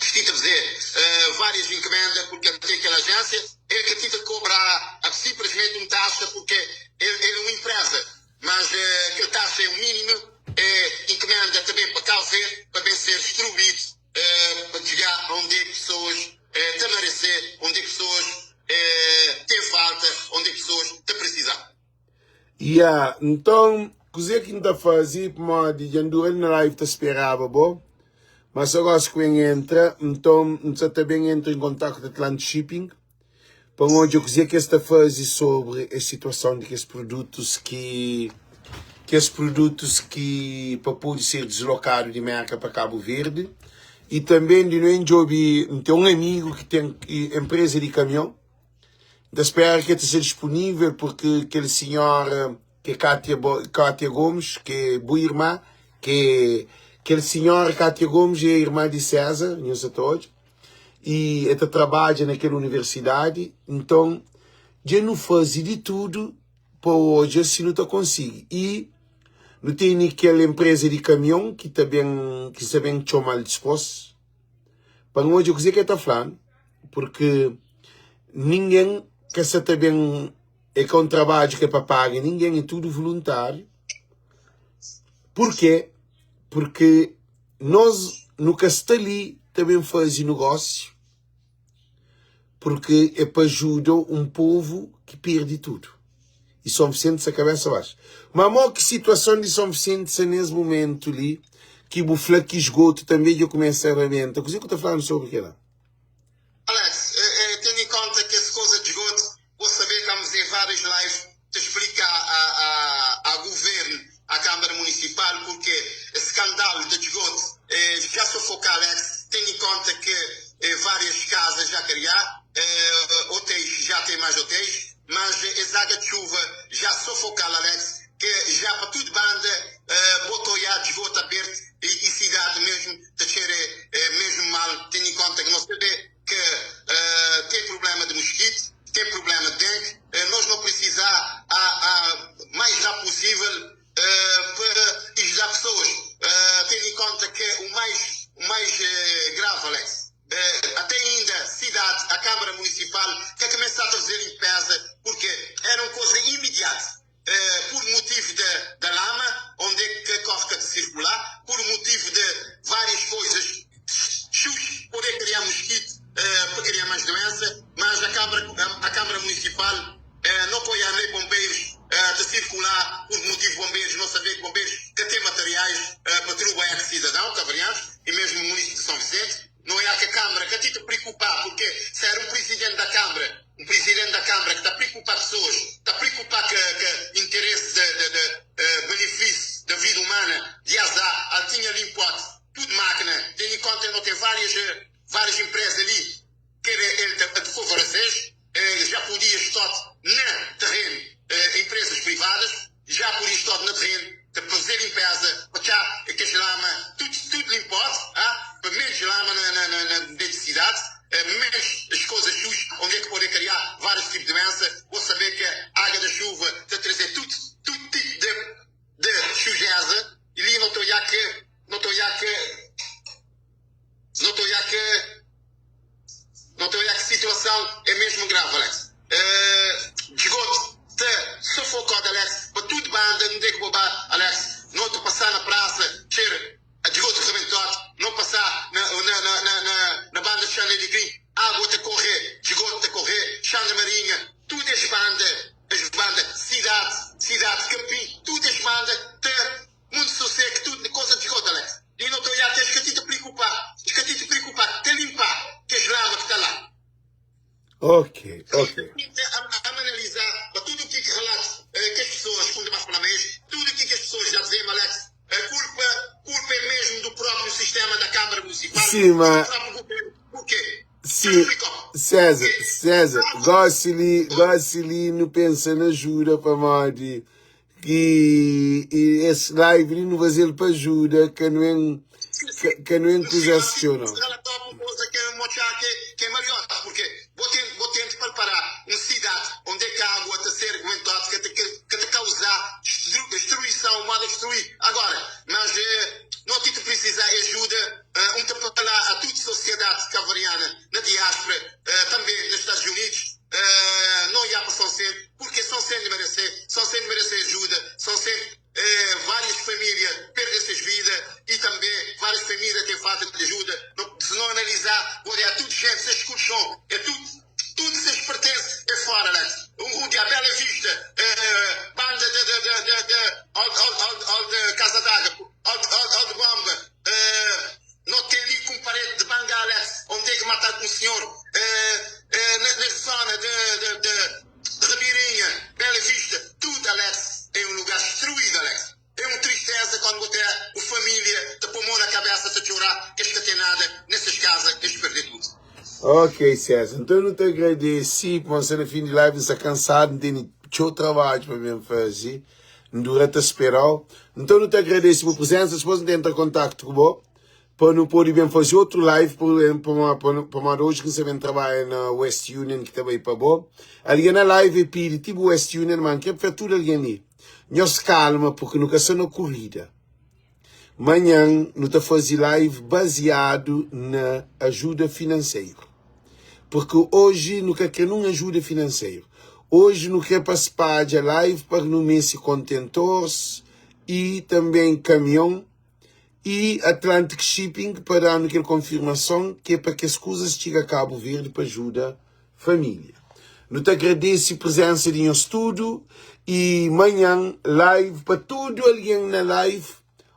C: estive a fazer uh, várias encomendas porque ele tem aquela agência, ele que tenta cobrar uh, simplesmente uma taxa porque ele, ele é uma empresa, mas uh, aquela taxa é o mínimo, é encomenda também para Cabo Verde, para bem ser distribuído, uh, para chegar onde é pessoas uh, te merecer, onde é pessoas uh, têm falta, onde é pessoas te precisar.
A: Yeah, então, kuze ki N ta faze pamodi dja N dura li na live ta speraba bo, mas agora ku N entra, nton N sa ta ben entra em kontaktu ku Atlantic Shipping pa N odja kuze ki es ta faze sobri es situason di kes produtus ki kes produtus ki pa pode ser dislokadu di Merka pa Kabu Verdi i tanben di no N djobe N ten un amigu ki ten empresa di kamion. N ta spera ki el ta ser disponível porque kel senhora ki é Kátia, Bo, Kátia Gomes, ki é bu irmã, ki é, kel senhora Kátia Gomes é irmã di César, nhos sa ta odja, e el ta trabadja na kel universidadi, nton dja nu faze di tudu pa odja si nu ta konsigi. I nu tene kel enpreza di kamion ki ta ben, ki sta ben txoma-l dispôs, pa N odja kuzê ki el ta fla-nu. Porque ninguém ka sa ta ben é ka um trabadju ki é pa paga ninguém, é tudo voluntário. Porquê? Porque nós nu ka sta li ta ben faze negócio, porque é pa ajuda um povo ki perde tudo. E São Vicente sa cabeça baixa. Mas mo ki situação di São Vicente sa nes momento li, ki bu fla ki esgoto também dja começa a rabenta. Kuzê ku ta flanu sobre kela?
C: Alex, eh, eh, tendo em conta que essa coisa de esgoto, vou saber que vamos em várias lives te explicar a, a, a governo, à Câmara Municipal, porque esse escândalo de esgoto eh, já sufoca Alex, tendo em conta que eh, várias casas já criar, eh, hotéis já tem mais hotéis, mas eh, essa água de chuva já sufoca Alex, que já para tudo banda. Bo ta oiá d'sgoto aberte i i cidade mesmo ta txere mesmo mal, tendo em conta que nós sabê que tem problema de mosquito, tem problema de dengue, nós não precisá a a mais rápido possível para ajudar pessoas, tendo em conta que o mais o mais grave, Alex, até ainda cidade, a Câmara Municipal que começar a fazer limpeza porque era uma coisa imediata. Por motivo de da lama, onde é que corre que de circular, por motivo de várias coisas, chus, poder criar mosquito, para criar mais doença, mas a Câmara, a Câmara Municipal não apoia nem bombeiros de circular, por motivo bombeiros, não saber que bombeiros que têm materiais para trabalhar de cidadão, cavarianos, e mesmo o município de São Vicente, não é que a Câmara que te preocupar, porque se era um presidente da Câmara, um presidente da Câmara que está a preocupar pessoas, está a preocupar que, que interesse de, de, de, benefício da vida humana, de azar, ele tinha limpote, tudo máquina, tendo em conta que não tem várias, várias empresas ali, que ele, ele te favorecer, já podia estar no terreno, empresas privadas, já podia estar no terreno, de fazer limpeza, para que lama, tudo, tudo limpote, ah, para menos lama na, na, na, na dentro da cidade, menos as coisas sujas, onde é que pode criar vários tipos de doença. Vou saber que a água da chuva está a trazer tudo, tudo tipo de, de sujeza. E ali não estou a que, não estou a que, não estou a que, não estou a que situação é mesmo grave, Alex. Uh, esgoto te sufocado, Alex, para tudo banda, não tem que bobar, Alex. Não te passar na praça, cheiro a esgoto rebentado, não passar na, na, na, na, na, na banda de Xana de Crim, água te correr, esgoto te correr, Xana Marinha, tudo as bandas, as bandas, cidade, cidade, Campim, tudo as bandas, te muito sossego, tudo coisa de esgoto, Alex. E não estou a ter que te preocupar, que te preocupar, te limpar, que as lama que está lá.
A: Ok, ok.
C: A, a, analisar tudo o que que relata que as pessoas, quando mais falar mesmo, tudo o que que as pessoas já dizem, Alex, a culpa, culpa é mesmo do próprio sistema da Câmara Municipal,
A: Sim,
C: do
A: mas.
C: próprio governo. Por quê?
A: Sim, César, César, gosto-lhe, gosto-lhe, não pensa na ajuda para modi que e esse live ali não fazer para ajuda, que não é, que, que não é entusiasmo, não.
C: Coisa que é que, que é melhor, porque vou ter, vou ter que preparar uma cidade onde é que a água está a ser aguentada, que te, que, que te causar destruição, modo destruir. Agora, mas não te precisar ajuda, um te falar a toda a sociedade cavariana na diáspora, também nos Estados Unidos, não ia para São Vicente, porque São Vicente merece, São Vicente merece ajuda, São Vicente, várias famílias perdem suas vidas e também várias famílias têm falta de ajuda. Não, se não analisar, olha, é tudo gente, seus colchão, é tudo, tudo seus pertence é fora, Alex. Um rude, a Bela Vista, banda de, de, de, de, de, al, al, al, al de Casa d'Água, al, al, al de Bomba, não tem ali com parede de banga, Alex, onde é que matar um senhor, na, na zona de, de, de Ribeirinha, Bela Vista, tudo, Alex, é um lugar destruído, Alex. É uma tristeza quando você a família te põe mão na cabeça a chorar, que que tem nada nessas casas, eles perdem tudo.
A: Ok, César, então eu não te agradeci, por você no fim de live, está cansado, não tem seu trabalho para mim fazer, durante a esperar. Então eu não te agradeço por presença, depois não entra em contato com você, para não poder bem fazer outro live, por exemplo, para, para, para hoje que você vem trabalhar na West Union, que também para bom. Ali na live pede, tipo West Union, man, que é para tudo alguém ali. Nós calma, porque nunca só na corrida. Manhã, não tá fazer live baseado na ajuda financeira. Porque hoje nunca quer nenhuma ajuda financeira. Hoje não quer participar de live para não se contentores e também caminhão e Atlantic Shipping para dar aquela confirmação que é para que as coisas cheguem a Cabo Verde para ajudar a família. Não te agradeço a presença de nós tudo e manhã live para tudo alguém na live,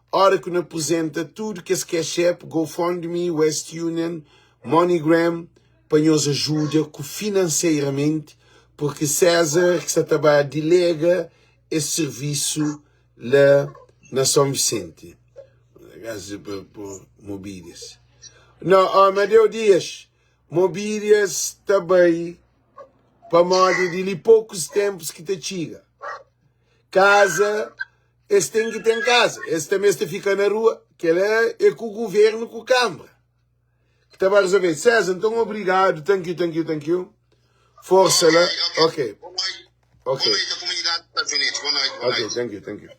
A: hora que nos apresenta tudo que esse Cash App, GoFundMe, West Union, MoneyGram, para nos ajuda financeiramente, porque César que está a trabalhar delega esse serviço lá na São Vicente. Graças por, por Mobílias. Não, oh, Amadeu Dias, Mobílias também, para moda de ali poucos tempos que te chega. Casa, Es ten ki ten kaza, es ta meste fika na rua. Kel-la é ku guvernu ku kanbra ki ta ba rezolve. César, nton obrigadu. Thank you, thank you, thank you. Forsa la. Ok. Ok. Ok, thank you, thank you.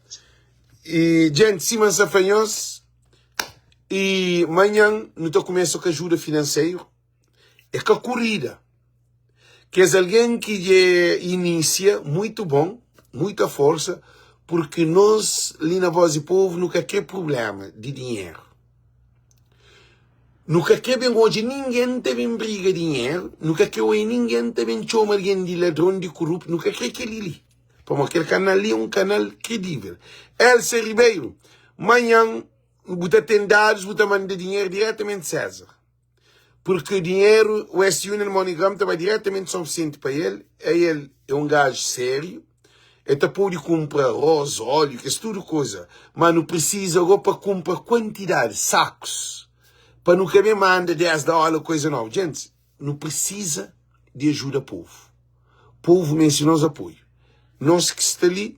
A: E, gente, sima N sa fla nhos, e manhan nu ta kumesa ku ajuda finanseru. É ka kurida. Kes algen ki dje inisia, muitu bon, muita forsa, purki nos li na Voz di Povu nu ka kre prublema di dinheru. Nu ka kre ben odja ningen ta ben briga dinheru, nu ka kre oja ningen ta ben txoma algen di ladron, di kuruptu, nu ka kre kel-li li. Pamodi kel kanal li é un kanal kredível. Elsa Ribeiro, manhan bu ta ten dadus, bu ta manda dinheru diretamenti César. Porque dinheru West Union MoneyGram ta bai diretamenti São Vicente pa el, a el é un gaju sériu, el ta pode kunpra arroz, óleo, kes tudu kuza, ma nu prisiza go pa kunpra kuantidadi, sakus, pa nu ka ben manda 10 dóla kuza novu. Djentis, nu prisiza di ajuda povu. Povu meste nos apoiu. Nos ki sta li,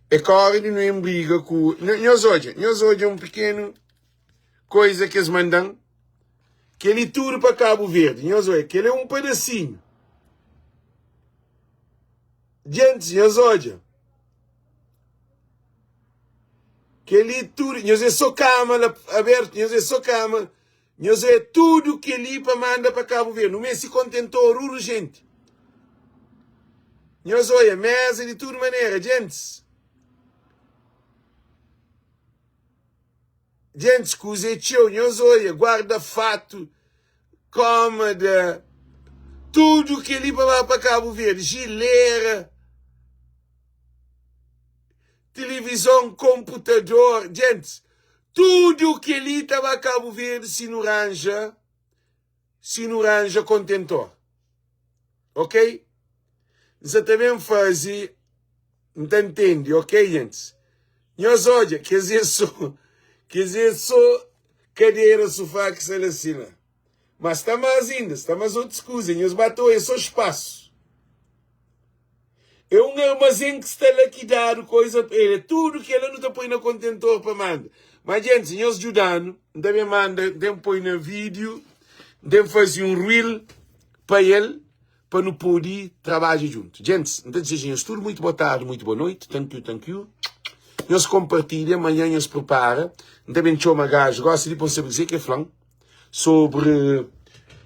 A: é ka ora di nu enbriga ku. Nhos odja, nhos odja un pikenu. Koisa ki es manda-m. Kel-li tudu pa Kabu Verdi. Nhos odja, kel-li é un padasinhu. Djentis, nhos odja. Kel-li tudu, nhos é so kama la abertu, nhos é so kama. Nhos é tudu kel-li pa manda pa Kabu Verdi. Nu meste kontentor urjenti. Nhos odja, meza di tudu manera, djentis. Djentis kuza é txeu nhos oia guarda fatu kómoda tudu kel-li pa ba pa Kabu Verdi jilera tilivizon konputador djentis tudu kel-li ta ba Kabu Verdi si nu ranja si nu ranja kontentor ok N sa ta ben faze N ta ntende ok gentis Nhos odja kes é so kes é so kadera sufá ki sta la sima Mas sta mas inda sta mas otus kuza Nhos ba ta odja so spasu É un armazén ki sta la ki dadu koisa pa el. É tudu kel la nu ta poi na kontentor pa manda. Má djentis, nhos djuda-nu. N ta ben manda, N ten poi na vídiu, N ten faze un reel pa el, pa nu pode trabadja djuntu. Djentis, N ta dizeja nhos tudu muitu boa tardi, muitu boa noiti. Thank you, thank you. Nhos konpartilha, manhan nhos pripara. N ta ben txoma gaju gosi li pa N sabe kuzê ki el fla-m. Sobri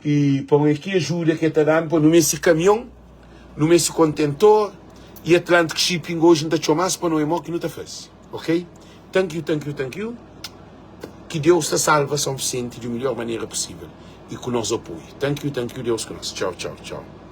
A: i pa un ki ajuda ki el ta da-nu pa nu meste kamion, nu meste kontentor i Atlantic Shipping oji N ta txoma-s pa nu e mo ki nu ta faze ok thank you thank you thank you ki Deus ta salva São Vicente di midjor manera posivel i ku nos apoio thank you thank you Deus ku nos txau txau txau.